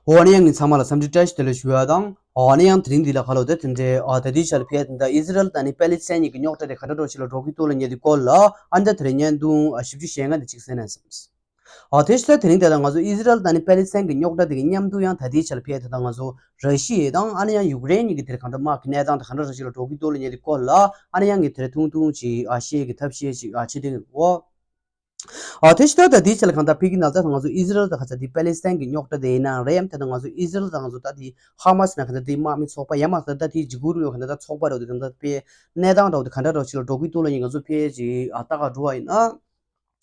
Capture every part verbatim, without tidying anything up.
འོ་ན་ཡང་ངས་ཚང་མ་ལ་འཚམས་འདྲི་བཀྲ་ཤིས་བདེ་ལེགས་ཞུ་ཡ་དང་། འོ་ན་ཡང་དེ་རིང་འདི་ལ་ཁ་ལོ་དེ་དེ་འདྲའི་ཨ་ད་ལྟའི་ཆར་ཕེ་དེ་འདྲ་ཨི་ཟི་རལ་དང་ནི་པེ་ལི་སི་ཐན་གཉིས་ཀྱི་རྙོག་དྲ་དེ་ག་འདྲ་འགྲོ་ཞིག་ལ་འགྲོ་གི་འདུག་ལ་ཉེ་དུས་སྐོར་ལ་ཨ་འདྲ་དེ་རིང་བརྙན་ཐུང་ཨ་བཞི་བཅུ་ཞེ་ལྔ་འདི་གཅིག་གསན་ན་བསམས། ཨ་དེ་ཕྱིར་དེ་རིང་དེ་དང་ང་ཚོ་ཨི་ཟི་རལ་དང་ནི་པེ་ལི་སི་ཐན་གྱི་རྙོག་དྲ་དེ་གི་མཉམ་དུ་ཡང་ད་ལྟའི་ཆར་ཕེ་དེ་དང་ང་ཚོ་ར་ཤི་ཡ་དང་ཨ་ནི་ཡང་ཡུཀ་རེན་གཉིས་ཀྱི་དེར་གང་འདྲ་དམག་གི་གནས་སྟངས་དེ་ག་འདྲ་འགྲོ་ཞིག་ལ་འགྲོ་གི་འདུག་ལ་ཉེ་དུས་སྐོར་ལ་ཨ་ནི་ཡང་ངས་དེ་རིང་ཐུང་ཐུང་ཅིག་ཨ་ཤེས་ཀྱི་ཐབས་ཤེས་ཅིག་ཨ་བྱེད་དེ་འོ། ཨ་དེ་ཕྱིར་ད་དེའི་ཆ་ལ་གང་ལྟར་ཕ་གི་ནང་ལྟར་ང་ཚོ་ཨི་ཟི་རལ་དང་ཁ་ཚ་དེ་པེ་ལེ་སི་ཐན་གྱི་རྙོག་དྲ་དེ་ཡིན་ན་རེད་ཡམ། དེ་ད་ང་ཚོ་ཨི་ཟི་རལ་དང་ང་ཚོ་ད་དེ་ཧ་མ་སི་ན་གང་ལྟར་དེ་དམག་མི་ཚོགས་པ་ཡ་མ་ད་ད་དེ་འཇིགས་སྐུལ་རུ་གང་ལྟར་ད་ཚོགས་པ་རུ་དེ་གང་ལྟར་དཔེ་གནས་སྟངས་རུ་དེ་ག་འདྲ་རུ་ཞིག་ལ་འགྲོ་གི་འདུག་ལ་ཡིན་ང་ཚོ་ཕེ་ཅི་ཨ་ལྟ་ག་འགྲོ་བ་ཡིན་ན།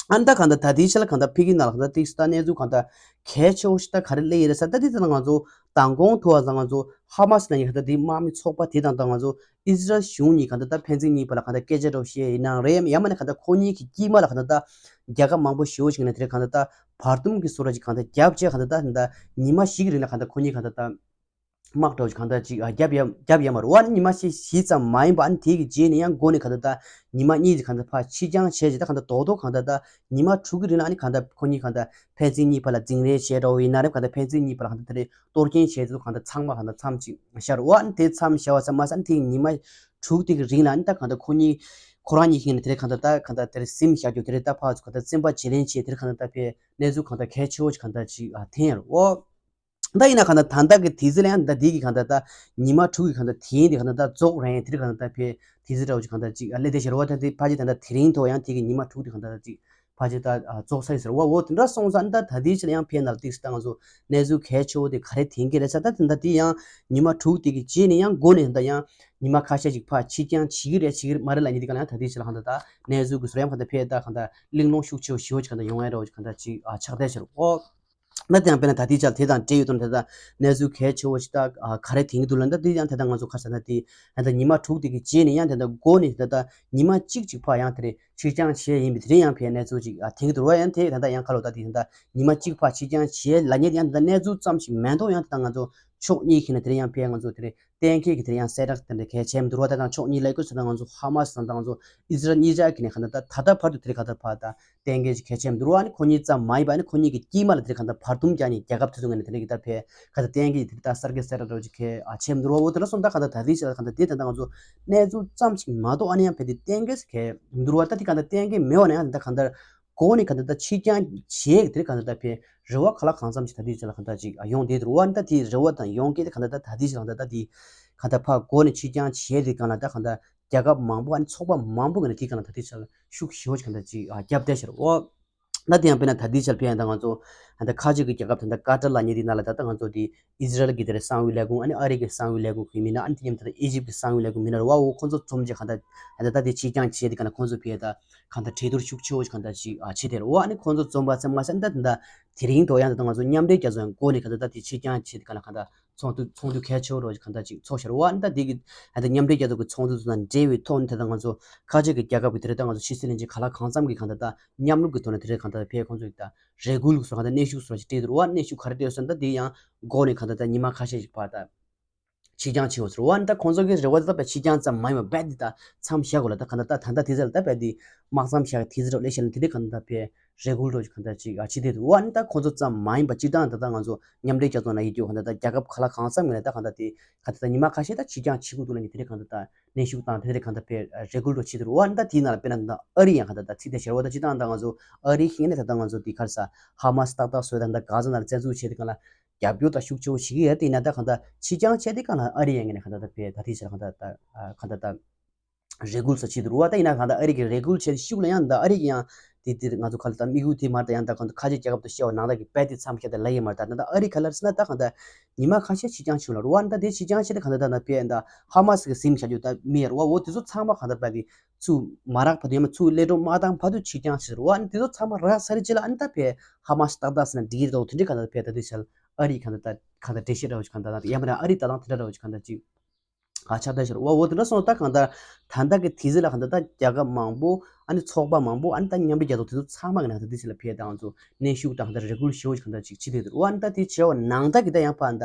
ཨ་ད་གང་ལྟར་ད་དེའི་ཆ་ལ་གང་ལྟར་ཕ་གི་ནང་ལ་གང་ལྟར་དེ་ད་གནས་ཚུལ་གང་ལྟར་གལ་ཆེ་བོ་ཞིག་ད་ག་རེ་སླེབས་ཡིན་རེད་ས་ད་དེ་ད་ང་ཚོ་མདང་དགོང་ཐུ་བ་ཟ་ང་ཚོ་ཧ་མ་སི་ན་ཡིན་གང་ལྟར་དེ་དམག་མི་ཚོགས་པ་དེ་དང་ད་ང་ཚོ། ཨི་ཟི་རལ་གཞུང་གཉིས་གང་ལྟར་ད་ཕན་ཚུན་གཉིས་བར་ལ་གང་ལྟར་སྐད་ཆ་འདྲ་བོ་བཤད་ཡིན་ནའང་རེད་ཡ་མ་ནི་གང་ལྟར་ཁོ་གཉིས་ཀྱི་དཀྱིལ་མ་ལ་གང་ལྟར་ད་རྒྱལ་ཁབ་མང་པོ་ཞེ་པོ་ཞིག་ནས་དེ་རེད་གང་ལྟར་ད་བར་འདུམ་གྱི་བཟོ་འདྲ་ཅིག་གང་ལྟར་རྒྱབ་བྱས་གང་ལྟར་ད་ད་ཉི་མ་བཞི་གི་རིང་ལ་གང་ལྟར་ཁོ་གཉིས་གང་ལྟར་ད་དམག་འདྲ་བོ་ཅིག་གང་ལྟར་ཅིག་ཨ་རྒྱབ་ཡ་རྒྱབ་ཡ་མ་རེད་བ། ཨ་ནི་ཉི་མ་ཞིག་བཞི་ཙམ་མ་ཡིན་པ་ཨ་ནི་དེ་གི་རྗེས་ནས་ཡང་འགོ་ནས་གང་ལྟར་ད་ཉི་མ་གཉིས་ཀྱི་གང་ལྟར་ཕར་ཕྱིར་འགྱངས་བྱས་ཅིག་ད་གང་ལྟར་རྡོག་རྡོག་གང་ལྟར་ད་ཉི་མ་དྲུག་གི་རིང་ལ་ཨ་ནི་གང་ལྟར་ཁོ་གཉིས་གང་ལྟར་ཕན་ཚུན་གཉིས་བར་ལ་འཛིང་རེས་བྱས་འདྲ་བོ་ཡིན་ན་རེད་གང་ལྟར་ཕན་ཚུན་གཉིས་བར་ལ་གང་ལྟར་དེ་རེད། གཏོར་སྐྱོན་བྱས་ཚུལ་གང་ལྟར་ཚང་མ་གང་ལྟར་མཚམས་ཅིག་བཞག་རེད་བ། ཨ་ནི་དེ་མཚམས་བཞག་པ་ཙམ་མ་ཟད་ཨ་ནི་དེ་ཉི་མ་དྲུག་དེ་གི་རིང་ལ་ཨ་ནི་ད་གང་ལྟར་ཁོ་གཉིས་ཁོ་རང་གཉིས་ཀྱིས་ནི་དེ་རེད་གང་ལྟར་ད་གང་ལྟར་དེ་རེད་སིམ་བཞག་རྒྱུ་དེ་རེད་ད་ཕར་ཚུར་གང་ལྟར་བཙན་པ་བྱེད་ལེན་བྱས་དེ་རེད་གང་ལྟར་ད་ཕེ་གནས་ཚུལ་གང་ལྟར་གལ་ཆེ་བོ་ཞིག་གང་ལྟར་ཅིག་ཨ་འཐེན་ཡ་རེད་འོ། ད་ཡིན་ན་གང་ལྟར་ད་ལྟ་གི་དུས་ཚོད་ལ་ཡང་ད་འདི་གི་གང་ལྟར་ད་ཉི་མ་དྲུག་གི་གང་ལྟར་དེ་ཡིན་དེ་གང་ལྟར་ད་རྫོགས་རན་དེ་རེད་གང་ལྟར་ད་ཕེ་དུས་ཚོད་འདྲ་བོ་ཞིག་གང་ལྟར་ཅིག་ཨ་སླེབས་བསྡད་ཤག་རེད་བ། ད་དེ་ཕལ་ཆེར་ད་ལྟ་དེ་རིང་ཐོག་ཡང་དེ་གི་ཉི་མ་དྲུག་དེ་གང་ལྟར་ཅིག་ཕལ་ཆེར་ད་ཨ་རྫོགས་ཚར་ཡོད་ཟེར་བ། འོ་དེ་འདྲ་སོང་ཙང་ད་ད་ལྟའི་ཆར་ཡང་ཕེ་ནང་ལ་ཏིག་སི་ད་ང་ཚོ་གནས་ཚུལ་གལ་ཆེ་བོ་དེ་ག་རེ་འཐེན་གྱི་རེད་ཟེར་ད་དེ་ད་དེ་ཡང་ཉི་མ་དྲུག་དེ་གི་རྗེས་ནས་ཡང་འགོ་ནས་ད་ཡང་ཉི་མ་ཁ་ཤས་ཅིག་ཕར་ཕྱིར་འགྱངས་བྱེད་ཀྱི་རེད་བྱེད་ཀྱི་མ་རེད་ལབ་མཁན་དེ་ག་ལ་ཡང་ད་ལྟའི་ཆར་ལ་གང་ལྟར་ད་གནས་ཚུལ་གྱི་ཟུར་ཡང་གང་ལྟར་ཕེ་ད་གང་ལྟར་གླེང་སློང་ཤུགས་ཆེ་བོ་ཞེ་བོ་ཅིག་གང་ལྟར་ཡོང་ཡ་འདྲ་བོ་ཅིག་གང་ལྟར་ཅིག་ཨ་ཆགས་བསྡད་ཤག་འོ། ད་དེ་ཡང་དཔེར་ན་ད་ལྟའི་ཆར་དེ་དང་འབྲེལ་ཡོད་དུས་ད་ལྟ་གནས་ཚུལ་གལ་ཆེ་བོ་ཞིག་ད་ག་རེ་འཐེན་གྱི་འདུག་ལབ་ན་ད་དེ་ཡང་ད་ལྟ་ང་ཚོ་ཁ་སང་ད་དེ་ད་ལྟ་ཉི་མ་དྲུག་དེ་གི་རྗེས་ནས་ཡང་ད་ལྟ་འགོ་ནས་ད་ལྟ་ཉི་མ་གཅིག་ཅིག་ཕར་ཡང་དེ་རེད། ཕྱིར་འགྱངས་བྱས་ཡིན་པའི་དེ་རིང་ཡང་ཕའི་གནས་ཚུལ་ཅིག་ཨ་ཐེངས་དུ་རོ་ཡང་དེ་ད་ལྟ་ཡང་ཁ་ལོ་ད་དེ་ད་ཉི་མ་གཅིག་ཕར་ཕྱིར་འགྱངས་བྱས་ལ་ཉེ་ཡང་ད་གནས་ཚུལ་ཙམ་ཞིག་མེད་མདོག་ཡང་ད་ང་ཚོ་ཕྱོགས་གཉིས་ཀྱི་ནས་དེ་རིང་ཡང་ཕའི་ང་ཚོ་དེ་རིང་གཏན་འཁེལ་གྱི་དེ་རིང་ཡང་གསལ་བསྒྲགས་དེ་འདྲ་གལ་ཆེ་མི་འདུག་རོ། ད་དང་ཕྱོགས་གཉིས་ལ་ཡི་གོ་ཚོད་ད་ང་ཚོ་ཧ་མ་སི་དང་ད་ང་ཚོ་ཨི་ཟི་རལ་གཉིས་ཆ་གི་ནས་ག་ད་ད་ད་ད་བར་དུ་དེ་རིང་ག་ད་ཕར་ད་གཏན་འཁེལ་ཅིག་གལ་ཆེ་མི་འདུག་རོ། ཨ་ནི་ཁོ་གཉིས་ཙམ་མ་ཡིན་པ་ཨ་ནི་ཁོ་གཉིས་ཀྱི་དཀྱིལ་མ་ལ་དེ་རིང་ག་ད་བར་འདུམ་རྒྱག་ནས་རྒྱལ་ཁབ་དེ་ཚོ་ངོས་ནས་དེ་རིང་ག་ད་ཕའི་ག་ད་གཏན་འཁེལ་དེ་ད་གསར་འགོད་གསལ་བསྒྲགས་འདྲ་བོ་ཅིག་གལ་ཆེ་མི་འདུག་རོ། འོ་དེ་འདྲ་སོང་ད་ག་ད་ད་དེ་ཆ་ལ་ག་ད་དེ་ད་ད་ང་ཚོ་གནས་ཚུལ་ཙམ་ཞིག་མ་གཏོགས་ཨ་ནི་ཡང་ཕལ་དེ་གཏན་འཁེལ་ཟེར་གལ་མི་འདུག་རོ། ད་དེ་ག་ད་གཏན་འཁེལ་མེད་པ་ན་ཡང་ད་ག་ད་གོང་ནས་ག་ད་ད་ཕྱིར་འགྱངས་བྱེད་དེ་ག་ད་ད་ཕའི་རེ་བ་ག་ལ་གང་འཚམ་ཞིག་ད་དེ་ཆ་ལ་ག་ད་ཅིག་ཡོང་བསྡད་འདུག་རོ། ཨ་ནི་ད་དེ་རེ་བ་དང་ཡོང་གི་དེ་ག་ད་ད་ད་དེ་ཆ་ལ་ག་ད་ད་དེ་ག་ད་ཕར་གོང་ནས་ཕྱིར་འགྱངས་བྱེད་དེ་ག་ལ་ད་ག་ད་རྒྱལ་ཁབ་མང་པོ་ཨ་ནི་ཚོགས་པ་མང་པོ་གི་ནས་དེ་ག་ལ་ད་དེ་ཆ་ལ་ཤུགས་ཞེ་པོ་ཞིག་ག་ད་ཅིག་རྒྱབ་བསྡད་ཤག་རོ། ད་དེ་ཡང་དཔེར་ན་ད་ལྟའི་ཆར་ཕེ་ཡང་ད་ང་ཚོ་ད་ཁ་ཆེ་གི་རྒྱལ་ཁབ་ད་ད་ཀ་ཏར་ལབ་མཁན་དེ་ནང་ལ་ད་ལྟ་ང་ཚོ་དེ་ཨི་ཟི་རལ་གི་དེ་རེད་གསང་བའི་ལས་ཁུངས་ཨ་ནི་ཨ་རི་གི་གསང་བའི་ལས་ཁུངས་ཀྱི་མི་སྣ་ཨ་ནི་དེ་མཉམ་དུ་ད་ཨི་ཇིབ་ཀྱི་གསང་བའི་ལས་ཁུངས་མི་སྣ་རེད་བ། འོ་ཁོང་ཚོ་འཛོམས་རྗེས་གང་ལྟར་ད་ལྟ་ད་དེ་ཕྱིར་འགྱངས་བྱས་དེ་ག་ན་ཁོང་ཚོ་ཕེ་ད་གང་ལྟར་གྲོས་བསྡུར་ཤུགས་ཆེ་བོ་ཞིག་གང་ལྟར་ཅིག་ཨ་བྱས་དེ་རེད་བ། ཨ་ནི་ཁོང་ཚོ་འཛོམས་པ་ཚང་མ་ས་ཨ་ནི་ད་ད་དེ་རིང་ཐོག་ཡང་ད་ལྟ་ང་ཚོ་མཉམ་འབྲེལ་རྒྱལ་ཚོགས་ཡང་འགོ་ནས་གང་ལྟར་ད་དེ་ཕྱིར་འགྱངས་བྱས་དེ་ག་ན་གང་ལྟར་ཚོགས་འདུ་ཚོགས་འདུ་གལ་ཆེ་བོ་རོ་ཞིག་གང་ལྟར་ཅིག་ཚོགས་ཤར་བ། ཨ་ནི་ད་དེ་གི་ཨ་ད་མཉམ་འབྲེལ་རྒྱལ་ཚོགས་ཀྱི་ཚོགས་འདུ་དང་འབྲེལ་བའི་ཐོག་ནས་ད་ལྟ་ང་ཚོ་ཁ་ཆེ་གི་རྒྱལ་ཁབ་ཀྱི་དེ་རེད་ད་ང་ཚོ་ཕྱི་སྲིད་བློན་ཆེན་ག་ལ་གང་འཚམ་གི་གང་ལྟར་ད་མཉམ་རུབ་ཀྱི་ཐོག་ནས་དེ་རེད་གང་ལྟར་ཕེ་ཁོང་ཚོ་ཡི་ད་རེ་སྐུལ་སོགས་གང་ལྟར་གནོན་ཤུགས་སོགས་ཅིག་སྤྲད་འདུག་རོ། ཨ་གནོན་ཤུགས་ག་རེ་སྤྲད་ཡོད་ཟེར་ན་ད་དེ་ཡང་འགོ་ནས་གང་ལྟར་ད་ཉི་མ་ཁ་ཤས་ཤིག་བར་ད་ཕྱིར་འགྱངས་བྱས་ཡོད་ཟེར་བ། ཨ་ནི་ད་ཁོང་ཚོ་གི་རེ་བ་ད་ད་ཕྱིར་འགྱངས་ཙམ་མ་ཡིན་པ་རྦད་དེ་ད་མཚམས་བཞག་དགོས་ལ་ད་གང་ལྟར་ད་ད་ལྟ་དེ་ཚོ་ལ་ད་རྦད་དེ་དམག་མཚམས་བཞག་དེ་ཚོ་རོགས་ལས་བྱས་ན་དེ་འདྲའི་གང་ལྟར་ད་ཕེ་རེ་སྐུལ་རོགས་ཀྱི་གང་ལྟར་ཅིག་ཨ་ཕྱི་དེ་འདུག་རོ། ཨ་ནི་ད་ཁོང་ཚོ་ཙམ་མ་ཡིན་པ་སྤྱིར་བཏང་ད་ལྟ་ང་ཚོ་མཉམ་འབྲེལ་རྒྱལ་ཚོགས་ནང་ཡོད་རྒྱུ་གང་ལྟར་ད་རྒྱལ་ཁབ་ག་ལ་གང་འཚམ་ངེས་ན་ད་གང་ལྟར་དེ་ག་ད་ད་ཉི་མ་ཁ་ཤས་ད་ཕྱིར་འགྱངས་བྱེད་དགོས་འདུག་ལ་ནི་དེ་རེད་གང་ལྟར་ད་གནོན་ཤུགས་དང་དེ་རེད་གང་ལྟར་ཕེ་རེ་སྐུལ་རོགས་བྱེད་དུ་རོ། ཨ་ནི་ད་དེའི་ནང་ལ་དཔེར་ན་ད་ཨ་རི་ཡང་གང་ལྟར་ད་ཚིག་དེ་ཤར་བ་ད་སྤྱིར་བཏང་ད་ང་ཚོ་ཨ་རི་ཤིང་ནས་ད་ད་ང་ཚོ་དེ་ག་རེ་ས་ཧ་མ་སི་ཏག་ཏག་བཟོས་ད་ད་ག་ཟ་ནང་ལ་བཙན་འཛུལ་བྱས་དེ་གང་ལ་རྒྱབ་སྐྱོར་དང་ཤུགས་ཆེ་བོ་བྱེད་ཀྱི་ཡོད་དེ་ཡིན་ན་ད་གང་ལྟར་ཕྱིར་འགྱངས་བྱས་དེ་གང་ལ་ཨ་རི་ཡང་ངེས་ནས་གང་ལྟར་ད་ཕེ་ད་དེའི་ཕྱིར་གང་ལྟར་ད་གང་ལྟར་ད། རེ་སྐུལ་ས་ཆེད་དུ་རུ་བ་ད་ཡིན་ན་གང་ལྟར་ཨ་རི་གི་རེ་སྐུལ་བྱས་ཤུགས་ལ་ཡང་ད་ཨ་རི་གི་ཡང་དེ་དེ་ང་ཚོ་ག་ལ་ད་དམིགས་ཡུལ་དེ་མར་ད་ཡང་ད་གང་ལྟར་ཁ་ཆེ་རྒྱལ་ཁབ་ཏུ་བཤད་བ་ནང་ད་གི་རྦད་དེ་མཚམས་བཞག་ད་ལ་ཡི་མར་ད་ད་ཨ་རི་ག་ལ་རེད་ཟེར་ན་ད་གང་ལྟར་ཉི་མ་ཁ་ཤས་ཕྱིར་འགྱངས་བྱུང་ལ་རུ་བ་ད་དེ་ཕྱིར་འགྱངས་བྱས་ད་གང་ལྟར་ད་ན་པེ་ད་ཧ་མ་སི་གི་ཟིན་བྱ་རྒྱུ་ད་མི་ཡར་བ་འོ་དེ་ཚོ་ཚང་མ་གང་ལྟར་རྦད་དེ་ཚུར་མ་རག་བར་དུ་ཡང་མ་ཚུར་གློད་གྲོལ་མ་བཏང་བར་དུ་ཕྱིར་འགྱངས་བྱས་རུ་བ་ད་དེ་ཚོ་ཚང་མ་རག་ཚར་རྗེས་ལ་ཨ་ནི་ད་པེ་ཧ་མ་སི་ཏག་ཏག་ཟེར་ན་འགྲིག་གི་རེད་འདུག་དེ་འདྲའི་གང་ལྟར་པེ་ད་དེ་ཆ་ལ་ཨ་རི་གང་ལྟར་ད་གང་ལྟར་འགྲེལ་བཤད་འདྲ་བོ་ཞིག་གང་ལྟར་ད་ཡང་མིན་ན་ཨ་རི་ད་དང་དེ་འདྲ་འདྲ་བོ་ཞིག་གང་ལྟར་ཅིག་ཨ་ཆགས་བསྡད་ཤག་རེད་བ། འོ་དེ་འདྲ་སོང་ད་གང་ལྟར་ད་ལྟ་གི་དུས་ཚོད་ལ་གང་ལྟར་ད་རྒྱལ་ཁབ་མང་པོ་ཨ་ནི་ཚོགས་པ་མང་པོ་ཨ་ནི་ད་མཉམ་འབྲེལ་རྒྱལ་ཚོགས་དེ་ཚོ་ཚང་མ་གི་ནང་ད་དེ་ཚོ་ལ་ཕེབས་དང་ཚོ་གནོན་ཤུགས་དང་ད་རེ་སྐུལ་ཞེ་པོ་ཞིག་གང་ལྟར་ཅིག་བྱེད་བསྡད་འདུག་ཨ་ནི་ད་དེ་བྱས་པ་ནང་ད་གི་ད་ཡང་ཕར་ད་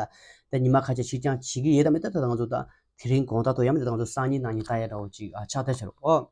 ད་ཉི་མ་ཁ་ཤས་ཕྱིར་འགྱངས་བྱེད་ཀྱི་ཡོད་དམ་མེད་ད་ད་ང་ཚོ་ད་དེ་རིང་དགོང་དག་ཐོག་ཡང་མེད་ད་ང་ཚོ་སང་ཉིན་གནངས་ཉིན་ལྟ་ཡ་འདྲ་བོ་ཅིག་ཨ་ཆགས་བསྡད་ཤག་རེད་བ།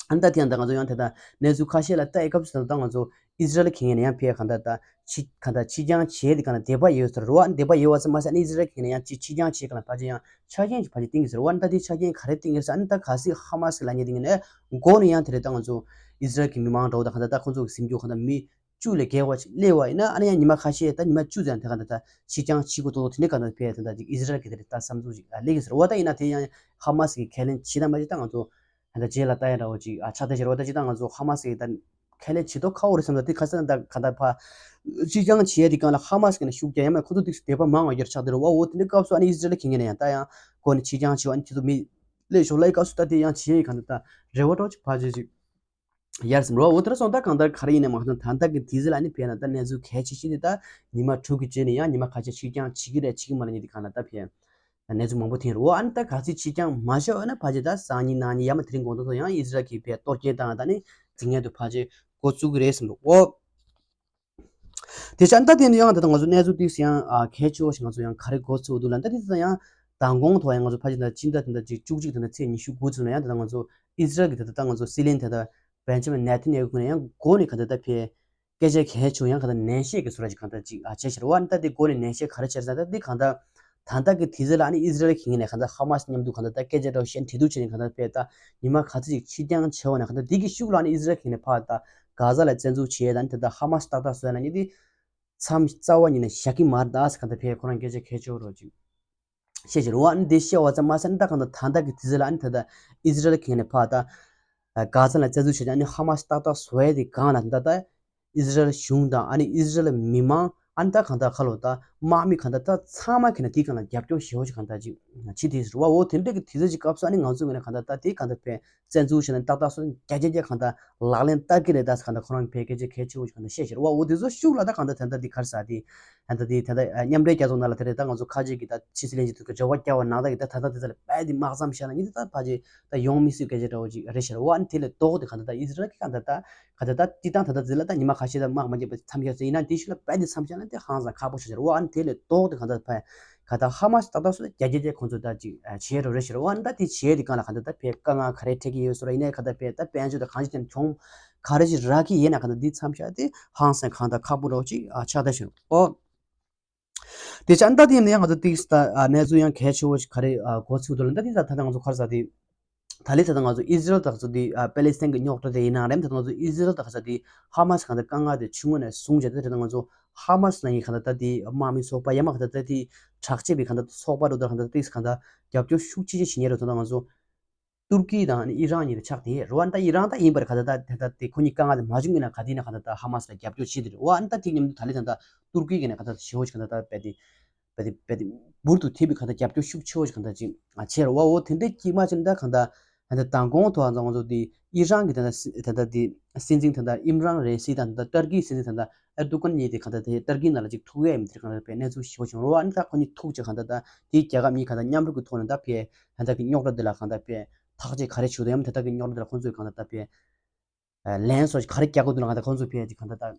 ཨ་ནི་ད་དེ་ཡང་ད་ང་ཚོ་ཡང་དེ་ད་གནས་ཚུལ་ཁ་ཤས་ལ་ལྟ་ཡི་སྐབས་སུ་ད་ང་ཚོ་ཨི་ཟི་རལ་གྱི་ངོས་ནས་ཡང་ཕེ་གང་ལྟར་ད་ཕྱི་གང་ལྟར་ཕྱིར་འགྱངས་བྱས་དེ་གང་ལ་དད་པ་ཡོད་ཟེར་རོ། ཨ་ནི་དད་པ་ཡོད་པ་ཙམ་མ་ཟད་ཨ་ནི་ཨི་ཟི་རལ་གྱི་ངོས་ནས་ཡང་ཅིག་ཕྱིར་འགྱངས་བྱས་གང་ལ་ཕལ་ཆེར་ཡང་ཆ་རྐྱེན་ཅིག་ཕལ་ཆེར་བཏིང་གི་ཟེར་རོ། ཨ་ནི་ད་དེ་ཆ་རྐྱེན་ག་རེ་བཏིང་གི་ཟེར། ཨ་ནི་ད་གལ་སྲིད་ཧ་མ་སི་ལབ་མཁན་དེ་ངོས་ནས་མགོ་ནས་ཡང་དེ་རེད། ད་ང་ཚོ་ཨི་ཟི་རལ་གྱི་མི་མང་འདྲ་བོ་ད་གང་ལྟར་ད་ཁོང་ཚོ་གི་ཟིན་རྒྱུ་གང་ལྟར་མི་བཅུ་ལས་བརྒལ་བ་ཅིག་སླེབས་པ་ཡིན་ན་ཨ་ནི་ཡང་ཉི་མ་ཁ་ཤས་ད་ཉི་མ་བཅུ་ཙམ་དེ་གང་ལྟར་ད་ཕྱིར་འགྱངས་བྱེད་དགོས་ཏོག་ཏོག་དེ་འདྲའི་གང་ལྟར་ཕེ་ད་ད་ཅིག་ཨི་ཟི་རལ་གྱི་དེ་རེད་ད་བསམ་ཚུལ་ཅིག་སླེབས་ཀྱི་ཟེར་རོ། ད་ཡིན་ན་དེ་ཡང་ཧ་མ་སི་གི་ཁས་ལེན་བྱེད་དང་མ་བྱེད་ད་ང་ཚོ་ད་ལྟ་རྗེས་ལ་ལྟ་ཡ་འདྲ་བོ་ཅིག་ཨ་ཆགས་བསྡད་ཤག་རོ། ད་ཅི་ད་ང་ཚོ་ཧ་མ་སི་གི་ད་ཁས་ལེན་བྱེད་མདོག་ཁ་པོ་རེད་བསམ་ད་དེ་ཁ་སང་ད་ག་ད་ཕ་ཕྱིར་འགྱངས་བྱེད་ཡ་དེ་གང་ལ་ཧ་མ་སི་གི་ནས་ཤུགས་རྒྱག་ཡ་མ་ཁོ་ཚོ་དེ་དད་པ་མང་བ་ཡོད་ཆགས་བསྡད་རོ། ཨོ་དེ་འདྲའི་སྐབས་སུ་ཨ་ནི་ཨི་ཟི་རལ་གྱི་ངོས་ནས་ཡང་ད་ཡང་སྒོ་ནས་ཕྱིར་འགྱངས་བྱེད་པ་ཨ་ནི་ཁྱེད་ཚོ་མི་སླེབས་ཤོག་ལབ་ཡ་སྐབས་སུ་ད་དེ་ཡང་བྱེད་ཡ་གང་ད་ད་རེ་བ་འདྲ་བོ་ཅིག་ཕལ་ཆེར་ཅིག་ཡར་སོང་རོ། འོ་དེ་འདྲ་སོང་ད་གང་ལྟར་ག་རེ་ཡིན་ནའི་མ་གཏོགས་ད་ལྟ་གི་དུས་ཚོད་ལ་ཨ་ནི་ཕེ་ན་ད་གནས་ཚུལ་གལ་ཆེ་ཤོས་དེ་ད་ཉི་མ་དྲུག་གི་རྗེས་ནས་ཡང་ཉི་མ་ཁ་ཤས་ཕྱིར་འགྱངས་བྱེད་ཀྱི་རེད་བྱེད་ཀྱི་མ་རེད་ཉིད་དེ་གང་ལ་ད་ཕེ་གནས་ཚུལ་མང་པོ་ཐོན་རོ། ཨ་ནི་ད་གལ་སྲིད་ཕྱིར་འགྱངས་མ་བྱས་ཡོད་ན་ཕལ་ཆེར་ད་སང་ཉིན་གནངས་ཉིན་ཡར་མ་དེ་རིང་དགོང་དག་ཚོ་ཡང་ཨི་ཟི་རལ་གྱིས་ཕེ་གཏོར་སྐྱོན་བཏང་ད་ནི་འཛིང་ངན་དུ་ཕལ་ཆེར་འགོ་བཙུགས་ཀྱི་རེད་བསམ་འདུག་ཨོ། དེ་ཆ་ད་དེ་ནི་ཡང་ད་ལྟ་ང་ཚོ་གནས་ཚུལ་ཏིག་ཙམ་ཡང་ཨ་གལ་ཆེ་བོ་ཞིག་ང་ཚོ་ཡང་ག་རེ་འགོ་ཚུགས་འདུག་ལབ་ད་དེ་ད་ཡང་མདང་དགོང་ཐོག་ཡང་ང་ཚོ་ཕལ་ཆེར་ད་སྤྱི་ཟླ་དེ་འདྲ་གཅིག་བཅུ་གཅིག་དེ་འདྲ་ཚེས་ཉི་ཤུ་དགུ་ཚུན་ལ་ཡང་ད་ལྟ་ང་ཚོ་ཨི་ཟི་རལ་གྱི་ད་ལྟ་ད་ང་ཚོ་སྲིད་བློན་དེ་ད་བེན་ཇ་མིན་ནེ་ཐན་ཡ་ཧུ་ནས་ཡང་འགོ་ནས་ག་ད་ད་ཕེ་སྐད་ཆ་གལ་ཆེ་བོ་ཡང་ག་ད་ནན་བཤད་ཀྱི་བཟོ་འདྲ་ཅིག་ག་ད་ཅིག་ཨ་བྱས་ཤར་བ་ཨ་ནི་ད་དེ་འགོ་ནས་ནན་བཤད་ག་རེ་བྱས་ཟེར་ད་དེ་ག་ད་ད་ལྟ་གི་དུས་ཚོད་ལ་ཨ་ནི་ཨི་ཟི་རལ་གྱི་ངོས་ནས་ག་ད་ཧ་མ་སི་མཉམ་དུ་ག་ད་ད་སྐད་ཆ་འདྲ་བོ་བཤད་འབྲེལ་གཏུག་བྱས་ནས་ག་ད་ཕེ་ད་ཉི་མ་ག་ཚོད་ཅིག་ཕྱིར་འགྱངས་བྱས་པ་ན་ག་ད་དེ་གི་ཤུགས་ལ་ཨ་ནི་ཨི་ཟི་རལ་གྱི་ངོས་ནས་ཕར་ད་གྷ་ཟ་ལ་བཙན་འཛུལ་བྱས་ད་ནི་དེ་ད་ཧ་མ་སི་ཏག་ཏག་བཟོས་ན་ནི་དེ་མཚམས་རྩ་བ་ཉིད་ནས་བཞག་གི་མ་རེད་ད་ཟེར་ག་ད་ཕེ་ཁོ་རང་སྐད་ཆ་གལ་ཆེ་བོ་རོ་ཅིག་བཤད་ཀྱི་རེད་བ། ཨ་ནི་དེ་བཤད་བ་ཙམ་མ་ཟད་ཨ་ནི་ད་གང་ལྟར་ད་ལྟ་གི་དུས་ཚོད་ལ་ཨ་ནི་ད་ལྟ་ཨི་ཟི་རལ་གྱི་ངོས་ནས་ཕར་ད་གྷ་ཟ་ལ་བཙན་འཛུལ་བྱས་ཏེ་ཨ་ནི་ཧ་མ་སི་ཏག་ཏག་བཟོ་ཡ་དེ་སྒང་ལ་ད་ལྟ་ཨི་ཟི་རལ་གཞུང་དང་ཨ་ནི་ཨི་ཟི་རལ་མི་མང་ཨ་ནི་ད་གང་ལྟར་ཁ་ལོ་ད་དམག་མི་གང་ལྟར་ད་ཚང་མ་གི་ནས་དེའི་སྒང་ལ་རྒྱབ་སྐྱོར་ཞེ་བོ་ཞིག་གང་ལྟར་ཅིག་བྱེད་དེ་ཟེར་བ། འོ་དེ་འདྲ་གི་དུས་ཚོད་ཅིག་སྐབས་སུ་ཨ་ནི་ང་ཚོའི་ངོས་ནས་གང་ལྟར་ད་དེ་གང་ལྟར་ཕན་བཙན་འཛུལ་བྱས་ནས་ཏག་ཏག་སོ་རྒྱ་རྒྱ་རྒྱ་གང་ལྟར་ལག་ལེན་བསྟར་གི་རེད་ད་ཟེར་གང་ལྟར་ཁོ་རང་གི་ཕན་སྐད་ཆ་གལ་ཆེ་བོ་ཞིག་གང་ལྟར་བཤད་ཤར་བ། འོ་དེ་ཚོ་ཤུགས་ལ་ད་གང་ལྟར་ད་ལྟ་དེ་ག་རེ་ཟེར་དེ་ད་ལྟ་དེ་ད་ལྟ་མཉམ་འབྲེལ་རྒྱལ་ཚོགས་ནང་ལ་དེ་རེད་ད་ང་ཚོ་ཁ་ཅིག་གི་ད་ཕྱི་སྲིད་བློན་ཆེན་དེ་ཚོ་འབྲེལ་བ་བསྐྱར་བ་གནང་ད་གི་ད་ད་ལྟ་དེ་ཚོ་ལ་དཔེ་དེ་དམག་མཚམས་བཞག་ན་ཉིད་དེ་ད་ཕལ་ཆེར་ད་ཡོང་མི་སྲིད་སྐད་ཆ་འདྲ་བོ་ཅིག་རེད་ཤར་བ། ཨ་ནི་དེ་ལས་ལྡོག་སྟེ་གང་ལྟར་ད་ཨི་ཟི་རལ་གྱི་གང་ལྟར་ད་ག་ད་ད་སྤྱི་བཏང་ད་ལྟ་དེ་ལ་ད་ཉི་མ་ཁ་ཤས་ད་དམག་མ་རྒྱབ་པ་མཚམས་བཞག་ཚེ་ཡིན་ན་དེ་ཤུགས་ལ་དཔེ་དེ་མཚམས་བཞག་ན་དེ་ཧང་སང་ཁག་པོ་ཆགས་ཤར་བ། ཨ་ནི་དེ་ལས་ལྡོག་སྟེ་གང་ལྟར་ཕ་ག་ད་ཧ་མ་སི་ཏག་ཏག་སོ་རྒྱ་རྒྱ་རྒྱ་ཁོང་ཚོ་ད་ཅིག་བྱེད་རོ་རེད་ཤར་བ། ཨ་ནི་ད་དེ་བྱེད་དེ་གང་ལ་གང་ལྟར་ད་ཕེ་དཀའ་ངལ་ག་རེ་འཕྲད་ཀྱི་ཡོད་སོ་ར་ཡིན་ན་ག་ད་ཕེ་ད་དཔལ་འབྱོར་ད་གང་ཅི་དེ་གྱོང་ག་རེ་ཞིག་རག་གི་ཡིན་ན་གང་ལྟར་འདི་མཚམས་བཞག་དེ་ཧང་སང་གང་ལྟར་ཁག་པོ་རོ་ཅིག་ཆགས་ད་ཤར་བ། དེ་ཆ་ཨ་ནི་ད་དེ་ཡིན་ན་ཡང་ང་ཚོ་ཏིག་ད་གནས་ཚུལ་ཡང་གལ་ཆེ་བོ་ཞིག་ག་རེ་འགོ་ཚུགས་འདུག་ལ་ད་དེ་ད་ད་ང་ཚོ་ག་རེ་ཟེར་དེ། ད་ལེ་ད་ལྟ་ང་ཚོ་ཨི་ཟི་རལ་དང་ཚོ་དེ་ཨ་པེ་ལེ་སི་ཐན་གྱི་རྙོག་དྲ་དེ་ཡིན་ན་རེད། ད་ལྟ་ང་ཚོ་ཨི་ཟི་རལ་དང་ཁ་ས་དེ་ཧ་མ་སི་གང་ལྟར་དཀའ་ངལ་དེ་ཆུང་ངུ་ནས་བཟུང་བྱས་ཏེ་ད་ལྟ་ང་ཚོ་ཧ་མ་སི་ལ་ཡིན་གང་ལྟར་ད་དེ་དམག་མི་ཚོགས་པ་ཡ་མ་གང་ལྟར་ད་དེ་དྲག་ཆས་པའི་གང་ལྟར་ཚོགས་པ་རུ་ད་གང་ལྟར་ཏིག་གང་ལྟར་རྒྱབ་སྐྱོར་ཤུགས་ཆེ་ཆེ་བྱེད་མཁན་རུ་ད་ལྟ་ང་ཚོ་ཏུར་ཀི་དང་ཨི་རན་གཉིས་དེ་ཆགས་དེ་རུ་ཨ་ནི་ད་ཨི་རན་ད་ཡིན་པར་གང་ལྟར་ད་ད་ད་དེ་ཁོ་གཉིས་དཀའ་ངལ་དེ་མ་བྱུང་གི་ན་ག་དེ་ན་གང་ལྟར་ད་ཧ་མ་སི་ལ་རྒྱབ་སྐྱོར་བྱེད་དེ་རུ་ཨ་ནི་ད་དེ་མཉམ་དུ་ད་ལེ་ད་ལྟ་ཏུར་ཀི་གི་ནས་གང་ལྟར་ཞེ་བོ་ཞིག་གང་ལྟར་ད་པེ་དེ། བ་དེ་བ་དེ་འབུར་དུ་ཐེབས་པའི་གང་ལྟར་རྒྱབ་སྐྱོར་ཤུགས་ཆེ་བོ་ཞིག་གང་ལྟར་ཅིག་ཆེ་རུ་བ། འོ་དེ་འདྲའི་དཀྱིལ་མ་ཅིག་ད་གང་ལྟར་ད་ལྟ་མདང་དགོང་ཐོག་ང་ཚོ་དེ་ཨི་རན་གྱི་ད་ལྟ་སྲིད་ད་ལྟ་དེ་སྲིད་འཛིན་ད་ལྟ་ཨིམ་རན་རེ་སི་དང་ད་ལྟ་ཏར་ཀིའི་སྲིད་འཛིན་ད་ལྟ་ཨེར་དུ་ཀན་གཉིས་དེ་གང་ལྟར་དེ་ཏར་ཀི་ནང་ལ་ཅིག་ཐུག་ཡས་མི་དེར་གང་ལྟར་པའི་གནས་ཚུལ་ཞེ་བོ་བྱུང་རུ་བ། ཨ་ནི་ད་ཁོ་གཉིས་ཐུག་ཅིག་གང་ལྟར་ད་དེའི་རྒྱལ་ཁབ་གཉིས་གང་ལྟར་མཉམ་རུབ་ཀྱི་ཐོག་ནས་ད་ཕའི་ད་ལྟ་གི་རྙོག་དྲ་དེ་ལ་གང་ལྟར་པའི་ཐག་གཅོད་ག་རེ་བྱུང་དོ་ཡང་ད་ལྟ་གི་རྙོག་དྲ་དེ་ལ་ཁོང་ཚོས་གང་ལྟར་ད་ཕའི་ལན་སོགས་ག་རེ་རྒྱག་དགོས་འདུག་ལ་གང་ལྟར་ཁོང་ཚོས་ཕའི་ཅིག་གང་ལྟར་ད།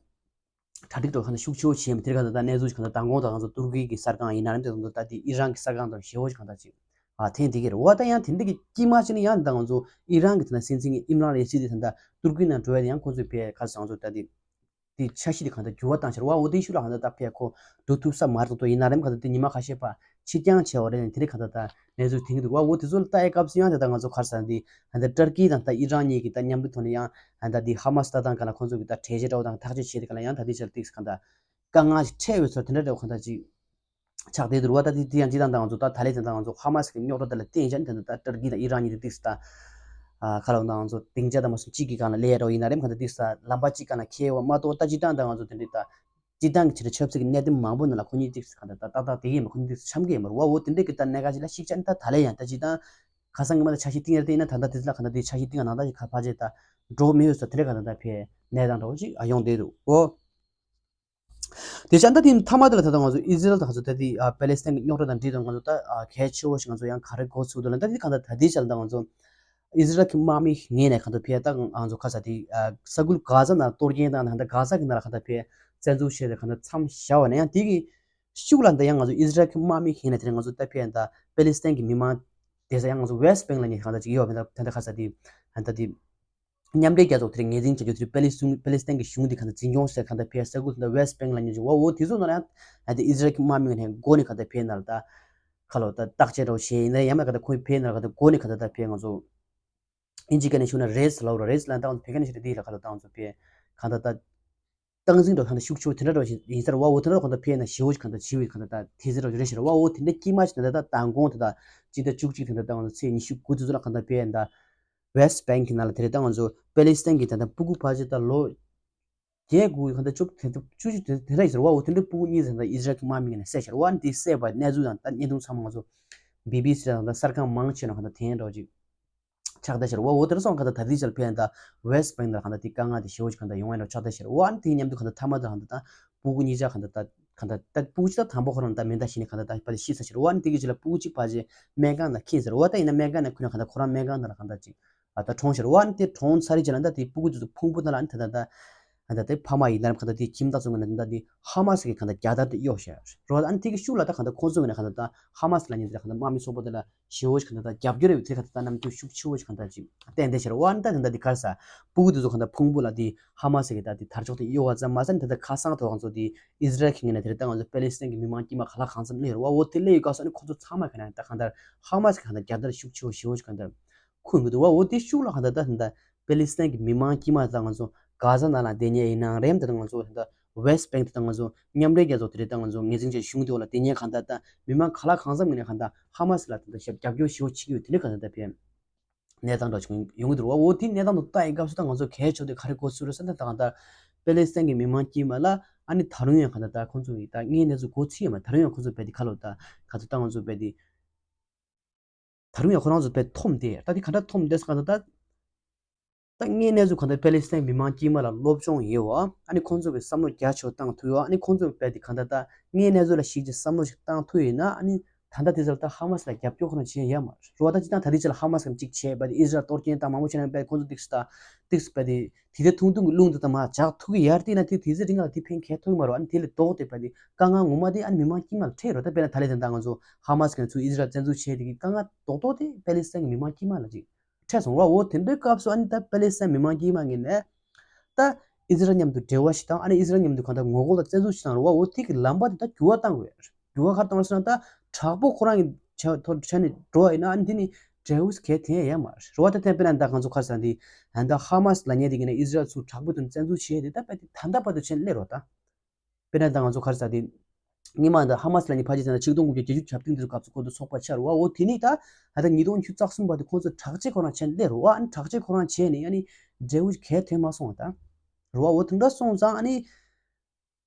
གྲ་སྒྲིག་འགྲོ་གང་ལྟར་ཤུགས་ཆེ་བོ་བྱས་མི་དེར་གང་ལྟར་ད་གནས་ཚུལ་གང་ལྟར་མདང་དགོང་དང་ང་ཚོ་ཏུར་ཀི་གི་གསར་ཁང་ཡིན་ན་རེད་དེ་ད་དེ་ཨི་རན་གི་གསར་ཁང་དང་ཞེ་བོ་ཞིག་གང་ལྟར་ཅིག་ཨ་ཐེངས་དེ་གི་རེད་བ། ད་ཡང་དེ་འདྲ་གི་དཀྱིལ་མ་ཅིག་ནི་ཡང་ད་ང་ཚོ་ཨི་རན་གི་ད་ལྟ་སྲིད་འཛིན་གི་ཨིམ་རན་རེ་སི་དེ་ད་ལྟ་ཏུར་ཀི་ནང་འགྲོ་ཡ་དེ་ཡང་ཁོང་ཚོས་ཕའི་ག་རེ་ཟེར་ང་ཚོ་ད་དེ་དེ་འཆར་གཞི་དེ་གང་ལྟར་འགྱུར་བ་བཏང་ཕྱིར་བ། འོ་དེ་ཤུགས་ལ་གང་ལྟར་ད་ཕའི་ཁོ་འགྲོ་ཐུབ་ས་མ་རེད་དོ། ཡིན་ན་རེམ་གང་ལྟར་དེ་ཉི་མ་ཁ་ཤས་པ་ཕྱིར་འགྱངས་བྱས་བ་རེད། དེ་འདྲ་གང་ལྟར་ད་གནས་ཚུལ་ཐོན་གི་འདུག་བ། འོ་དེ་ཚོ་ལ་ལྟ་ཡ་སྐབས་སུ་ཡང་དེ་ད་ང་ཚོ་ག་རེ་ཟེར་དེ་ད་ལྟ་ཏུར་ཀི་དང་ད་ཨི་རན་གཉིས་ཀྱི་ད་མཉམ་དུ་ཐོག་ནས་ཡང་ད་ལྟ་དེ་ཧ་མ་སི་ད་ད་གང་ལ་ཁོང་ཚོ་གི་ད་གྲོས་ཆོད་འདྲ་བོ་དང་ཐག་གཅོད་བྱས་དེ་གང་ལ་ཡང་ད་དེ་ཆར་ཏིག་གང་ལྟར་དཀའ་ངལ་ཞིག་འཕྲད་ཡོད་ཚོད་དེ་འདྲ་འདྲ་བོ་གང་ལྟར་ཅིག་ཆགས་བསྡད་འདུག་བ། ད་དེ་དེ་ཡང་ཅི་དང་ད་ང་ཚོ་ད་ད་ལེ་དེ་ད་ང་ཚོ་ཧ་མ་སི་གི་རྙོག་དྲ་དེ་ལ་བརྟེན་བྱས་ནས་དེ་ད་ཏུར་ཀི་དང་ཨི་རན་གཉིས་དེ་ཏིག་ད་ཁ་ལོ་ད་ང་ཚོ་སྡིངས་ཆ་དང་མ་སོང་གཅིག་གི་སྒང་ལ་སླེབས་ཡ་འདྲ་བོ་ཡིན་ན་རེམ་གང་ལྟར་ཏིག་ལམ་པ་གཅིག་སྒང་ལ་འཁེལ་བ་མ་གཏོགས་ད་ཅི་དང་ད་ང་ཚོ་དེ་འདྲ་ད། སྤྱིར་བཏང་གི་ཆེད་དུ་ཆབ་སྲིད་ཀྱི་གནད་དོན་མང་པོ་ནང་ལ་ཁོ་གཉིས་ཏིག་གང་ལྟར་ཏག་ཏག་དེ་གི་ཡིན་པ་ཁོ་གཉིས་ཏིག་འཆམ་གི་ཡིན་པ་རེད་བ། འོ་དེ་འདྲས་ཀྱི་ད་གནད་འགག་ཅིག་ལ་ཤིག་ཆ་ནི་ད་ད་ལེ་ཡང་ད་ཅི་ད་ཁ་སང་གི་མ་ད་འཆར་གཞི་བཏིང་ཡ་དེ་ཡིན་ན་ད་ད་དེ་ཚོ་ལ་གང་ལྟར་དེ་འཆར་གཞི་བཏིང་ཡ་ནང་ད་ཞིག་ཁ་ཕར་ཆེ་ད་འགྲོ་མི་ཡོད་ས་དེ་འདྲས་གང་ལྟར་ད་ཕའི་གནས་སྟངས་འདྲ་བོ་ཅིག་ཨ་ཡོང་བསྡད་འདུག་འོ། དེ་ཆ་ད་དེ་མཐའ་མ་དེ་ལ་ད་ད་ང་ཚོ་ཨི་ཟི་རལ་ད་ང་ཚོ་ད་དེ་ཨ་པེ་ལེ་སི་ཐན་གྱི་རྙོག་དྲ་དང་འབྲེལ་ཏེ་ང་ཚོ་ད་ཨ་གལ་ཆེ་བོ་ཞིག་ང་ཚོ་ཡང་ག་རེ་འགོ་ཚུགས་འདུག་ལ་ད་དེ་གང་ལྟར་ད་དེ་ཆ་ལ་ད་ང་ཚོ། ཨི་ཟི་རལ་གྱི་དམག་མི་ངོས་ནས་གང་ལྟར་ཕེ་ད་ང་ཚོ་ཁ་ས་དེ་ས་ཁུལ་གྷ་ཟ་ནང་གཏོར་སྐྱོན་དང་ད་གྷ་ཟ་གི་ནང་ལ་གང་ལྟར་ཕེ་བཙན་འཛུལ་བྱས་ཏེ་གང་ལྟར་མཚམས་བཞག་པ་ནས་ཡང་དེ་གི་ཤུགས་ལ་ད་ཡང་ང་ཚོ་ཨི་ཟི་རལ་གྱི་དམག་མི་ངོས་ནས་དེ་རིང་ང་ཚོ་ད་ཕེ་ད་པེ་ལེ་སི་ཐན་གྱི་མི་མང་དེ་ས་ཡང་ང་ཚོ་ཝེ་སི་ཊི་བེང་ལ་ནས་གང་ལྟར་ཅིག་ཡོད་ཕེ་ད་ད་ཁ་ས་དེ་ད་དེ་ མཉམ་འབྲེལ་རྒྱལ་ཚོགས་དེར་ངོས་འཛིན་བྱ་རྒྱུ་དེར་པེ་ལི་སུ་པེ་ལི་སི་ཐན་གྱི་གཞུང་དེ་གང་ལྟར་འཛིན་སྐྱོང་བྱེད་གང་ལྟར་ཕེ་ས་ཁུལ་དེ་འདྲ་West Bank ལབ་མཁན་ཅིག་འོ་འོ་དེ་ཚོ་ནང་ལ་ཡང་ད་དེ་ཨི་སི་རལ་གྱི་དམག་མི་ངོས་ནས་འགོ་ནས་གང་ལྟར་ཕེ་ནང་ལ་ད་ཁ་ལོ་ད་བརྟག་དཔྱད་འདྲ་བོ་བྱས་ཡིན་ན་ཡང་མ་གང་ལྟར་ཁོའི་ཕེ་ནང་ལ་གང་ལྟར་འགོ་ནས་གང་ལྟར་ད་ཕེ་ང་ཚོ་ཨིན་ཇི་སྐད་ནས་ཞུ་ན་རེས་ལབ་རོ་རེས་ལ་ད་ང་ཚོ་བོད་སྐད་ནས་ཞུ་ན་དེ་ལ་ཁ་ལོ་ད་ང་ཚོ་ཕེ་གང་ལྟར་ད། སྟངས་འཛིན་འདྲ་གང་ལྟར་ཤུགས་ཆེ་བོ་དེ་འདྲ་འདྲ་ཡིན་ས་རེད་བ། འོ་དེ་འདྲ་གང་ལྟར་ཕེ་ན་ཞེ་བོ་ཞིག་གང་ལྟར་བྱེད་འོས་གང་ལྟར་ད་དེ་ཟེར་རོ་རེ་ཞེ་རེད་བ། འོ་དེ་འདྲ་དཀྱིལ་མ་ཞིག་ད་ལྟ་ད་མདང་དགོང་དེ་ད་སྤྱི་ཟླ་བཅུ་གཅིག་དེ་འདྲ་ད་ང་ཚོ་ཚེས་ཉི་ཤུ་དགུ་དེ་ཚོ་ལ་གང་ལྟར་ཕེ་ཡ་ད་West Bank གི་ནང་ལ་དེ་རེད་ད་ང་ཚོ་པེ་ལི་སི་ཐན་གི་ད་ལྟ་སྤུ་གུ་ཕལ་ཆེར་ད་ལོ་བརྒྱད་དགུ་གང་ལྟར་བཅུ་དེ་ད་བཅུ་བཅུ་དེ་དེ་འདྲ་ཡིན་ས་རེད་བ། འོ་དེ་འདྲ་སྤུ་གུ་གཉིས་ཟེར་ད་ཨི་ཟི་རལ་གི་དམག་མི་ངོས་ནས་བསད་ཤག་བ། ཨ་ནི་དེ་བསད་པ་གནས་ཚུལ་དང་ད་བརྙན་ཐུང་ཚང་མ་ང་ཚོ་བི་བི་སི་དང་ད་གསར་ཁང་མང་ཆེ་ནས་གང་ལྟར་དེ་འདྲ་ཅིག་ཆགས་བསྡད་ཤར་བ། འོ་དེར་སོང་གང་ལྟར་ད་ལྟའི་ཆར་ཕན་ད་West Bank ལ་གང་ལྟར་དེ་དཀའ་ངལ་དེ་ཞེ་བོ་ཞིག་གང་ལྟར་ཡོང་ཡ་འདྲ་ཆགས་བསྡད་ཤར་བ། ཨ་ནི་དེའི་མཉམ་དུ་གང་ལྟར་མཐའ་མ་དེ་གང་ལྟར་ད་སྤུ་གུ་གཉིས་ཆ་གང་ལྟར་ད་གང་ལྟར་ད་སྤུ་གུ་གཅིག་ད་དང་པོ་ཁོ་རང་ད་མེ་མདའ་བྱས་ནས་གང་ལྟར་ད་ཕར་ཤི་ཚར་ཤར་བ། ཨ་ནི་དེ་གི་རྗེས་ལ་སྤུ་གུ་གཅིག་ཕལ་ཆེར་སྨན་ཁང་ནང་འཁྱེར་ཟེར་བ། ད་ཡིན་ན་སྨན་ཁང་ནང་འཁྱེར་ན་གང་ལྟར་ཁོ་རང་སྨན་ཁང་ནང་ལ་གང་ལྟར་ཅིག་ཨ་ད་གྲོངས་ཤར་བ། ཨ་ནི་དེ་གྲོངས་ཚར་རྗེས་ལ་ད་དེ་སྤུ་གུ་དེ་ཚོ་ཕུང་པོ་ད་ལ་ཨ་ནི་ད་ད་ད། ད་ལྟ་དེ་ཕ་མ་ཡིན་ནམ་གང་ལྟར་དེ་ཁྱིམ་བདག་ཚོ་ངོས་ནས་ད་ལྟ་དེ་ཧ་མ་སི་གི་གང་ལྟར་རྒྱལ་དར་དེ་གཡོགས་བཞག་རོ། ཨ་ནི་དེ་གི་ཤུགས་ལ་ད་གང་ལྟར་ཁོང་ཚོ་ངོས་ནས་གང་ལྟར་ད་ཧ་མ་སི་ལབ་མཁན་དེ་གང་ལྟར་དམག་མི་ཚོགས་པ་དེ་ལ་ཞེ་བོ་ཞིག་གང་ལྟར་ད་རྒྱབ་སྐྱོར་ཡོད་དེ་གང་ལྟར་ད་རྣམ་འགྱུར་ཤུགས་ཆེ་བོ་ཞིག་གང་ལྟར་ཅིག་བསྟན་བསྡད་ཤར་བ། ཨ་ནི་ད་ད་ལྟ་དེ་ག་རེ་ཟ་སྤུ་གུ་དེ་ཚོ་གང་ལྟར་ཕུང་པོ་ལ་དེ་ཧ་མ་སི་གི་ད་དེ་དར་ལྕོག་དེ་གཡོགས་པ་ཙམ་མ་ཟད་ད་ལྟ་ཁ་སང་ཐོག་ང་ཚོ་དེ་ཨི་ཟི་རལ་གི་ངོས་ནས་དེ་རེད་ད་ང་ཚོ་པེ་ལི་སི་ཐན་གི་མི་མང་དཀྱུས་མ་ག་ལ་གང་འཚམ་སླེབས་རོ་བ། འོ་དེ་སླེབས་ཡོད་སྐབས་སུ་ཨ་ནི་ཁོང་ཚོ་ཚང་མ་གང་ལྟར་ད་གང་ལྟར་ཧ་མ་སི་གི་གང་ལྟར་རྒྱལ་དར་ཤུགས་ཆེ་བོ་ཞེ་བོ་ཞིག་གང་ལྟར། ཁུར་གི་འདུག་བ། འོ་དེ་ཤུགས་ལ་གང་ལྟར་ད་ད་པེ་ལི་སི་ཐན་གྱི་མི་མང་དཀྱུས་མ་ད་ང་ཚོ་གྷ་ཟ་ནང་ལ་བསྡད་མཁན་ཡིན་ནའང་རེད། ད་ང་ཚོ་ད་West Bank དེ་ད་ང་ཚོ་མཉམ་འབྲེལ་རྒྱལ་ཚོགས་དེ་རེད། ད་ང་ཚོ་ངོས་འཛིན་བྱས་གཞུང་དེ་འོག་ལ་བསྡད་མཁན་གང་ལྟར་ད་མི་མང་ག་ལ་གང་འཚམ་ངོས་ནས་གང་ལྟར་ཧ་མ་སི་ལ་ད་ད་ཞབས་རྒྱབ་སྐྱོར་ཞེ་པོ་བྱེད་ཀྱི་ཡོད། དེ་འདྲ་གང་ལྟར་ད་ཕན་གནས་སྟངས་འདྲ་བྱུང་ཡོང་གི་འདུག་བ། འོ་དེ་གནས་སྟངས་དུ་ལྟ་ཡི་སྐབས་སུ་ད་ང་ཚོ་གལ་ཆེ་བ་དེ་ག་རེ་གོ་ཚུལ་རེད་ཟེར་ན་ད་གང་ལྟར་པེ་ལི་སི་ཐན་གྱི་མི་མང་དཀྱུས་མ་ལ་ཨ་ནི་ད་རུང་ཡང་གང་ལྟར་ད་ཁོང་ཚོ་གི་ད་དངོས་གནས་ཚུལ་གོ་ཚུལ་ཡོད་མ། ད་རུང་ཡང་ཁོང་ཚོ་རྦད་དེ་ཁ་ལོ་ད་ག་ཚོད་ད་ང་ཚོ་རྦད་དེ། ད་རུང་ཡང་ཁོ་རང་ཚོ་དཔེ་འཐོམ་སྟེ་ད་དེ་ག་འདྲ་འཐོམ་བསྡད་ས་ག་ད་ད་ད་དངོས་གནས་ཚུལ་ག་ད་པེ་ལི་སི་ཐན་མི་མང་དཀྱུས་མ་ལ་སློབ་སྦྱོང་ཡོད་བ། ཨ་ནི་ཁོང་ཚོ་གི་བསམ་བློ་རྒྱ་ཆེ་བ་བཏང་ཐུབ་ཡོད། ཨ་ནི་ཁོང་ཚོ་དཔེ་དེ་ག་ད་ད་དངོས་གནས་ཚུལ་ལ་གཞིགས་ཀྱི་བསམ་བློ་ཞིག་བཏང་ཐུབ་ཡིན་ན་ཨ་ནི་ད་ལྟ་དེ་ཚོ་ལ་ད་ཧ་མ་སི་ལ་རྒྱབ་སྐྱོར་ཁོ་རང་བྱེད་ཡ་མ་རེད་བ། ད་ཅི་ད་ད་དེ་ཅི་ལ་ཧ་མ་སི་གམ་གཅིག་བྱས་པ་དེ་ཨི་ཟི་རལ་གཏོར་སྐྱོན་བཏང་མང་པོ་བྱས་ན་དཔེ་ཁོང་ཚོ་ཏིག་སི་ད་ཏིག་སི་དཔེ་དེ། དེ་ཚོ་ཐུང་ཐུང་གི་རླུང་དེ་ད་མར་འཇགས་ཐུབ་ཀྱི་ཡོད་རེད་ན་དེ་དེ་ཚོ་རིང་ལ་དེ་ཕན་གལ་ཐོགས་ཀྱི་མ་རེད། ཨ་ནི་དེ་ལས་ལྡོག་སྟེ་དཔེ་དེ་དཀའ་ངལ་ངོ་མ་དེ་ཨ་ནི་མི་མང་དཀྱུས་མ་ལ་འཕྲད་རོགས། ད་དཔེར་ན་ད་ལས་དེ་ད་ང་ཚོ་ཧ་མ་སི་གི་ཚུར་ཨི་ཟི་རལ་བཙན་འཛུལ་བྱས་དེ་གི་དཀའ་ངལ་རྡོག་རྡོག་དེ་པེ་ལི་སི་ཐན་གྱི་མི་མང་དཀྱུས་མ་ལ་ཅིག་འཕྲད་སོང་རོགས། འོ་དེ་འདྲའི་སྐབས་སུ་ཨ་ནི་ད་པེ་ལི་སི་ཐན་མི་མང་དཀྱུས་མ་ངོས་ནས་ད་ཨི་ཟི་རལ་མཉམ་དུ་འབྲེལ་བ་ཞིག་དང་ཨ་ནི་ཨི་ཟི་རལ་མཉམ་དུ་གང་ལྟར་ངོ་རྒོལ་དང་བཙན་འཛུལ་ཞིག་བཏང་རོགས། འོ་དེ་གི་ལམ་པ་དེ་ད་འགྱུར་བ་བཏང་དགོས་རེད། འགྱུར་བ་ག་རེ་བཏང་རེད་ཟེར་ན་ད་དྲག་པོ་ཁོ་རང་གི་ཆ་ཐོག་ཆ་ནས་འགྲོ་བ་ཡིན་ན་ཨ་ནི་དེ་ནི་འབྲས་བུ་གལ་ཐོན་ཡ་མ་རེད་བ། ད་ཐེངས་དཔེར་ན་ད་ང་ཚོ་ཁ་སང་དེ་ད་ཧ་མ་སི་ལབ་མཁན་དེ་གི་ནས་ཨི་ཟི་རལ་ཚུར་དྲག་པོ་དུ་བཙན་འཛུལ་བྱས་ཏེ་ད་དཔེ་དེ་ད་ལྟ་བར་དུ་ཆེན་སླེབས་རོགས་ད། དཔེར་ན་ད་ང་ཚོ་ཁ་སང་དེ་སྔོན་མ་ད་ཧ་མ་སི་ལབ་མཁན་ཕལ་ཆེར་ད་ཆིག་སྟོང་དགུ་བརྒྱ་བརྒྱད་ཅུ་གྱ་བདུན་དེ་ཚོ་སྐབས་སུ་ཁོ་ཚོ་ཚོགས་པ་ཆགས་རོགས། འོ་དེ་ནི་ད་ད་ལྟ་ཉིས་སྟོང་ཉི་ཤུ་རྩ་གསུམ་བར་དུ་ཁོ་ཚོ་དྲག་ཆས་ཁོ་རང་ཆེན་སླེབས་རོགས། ཨ་ནི་དྲག་ཆས་ཁོ་རང་ཆེན་ནས་ཨ་ནི་འབྲས་བུ་གལ་ཐོན་མ་སོང་བ་ད་རོགས། འོ་དེ་འདྲ་སོང་ཙང་ཨ་ནི།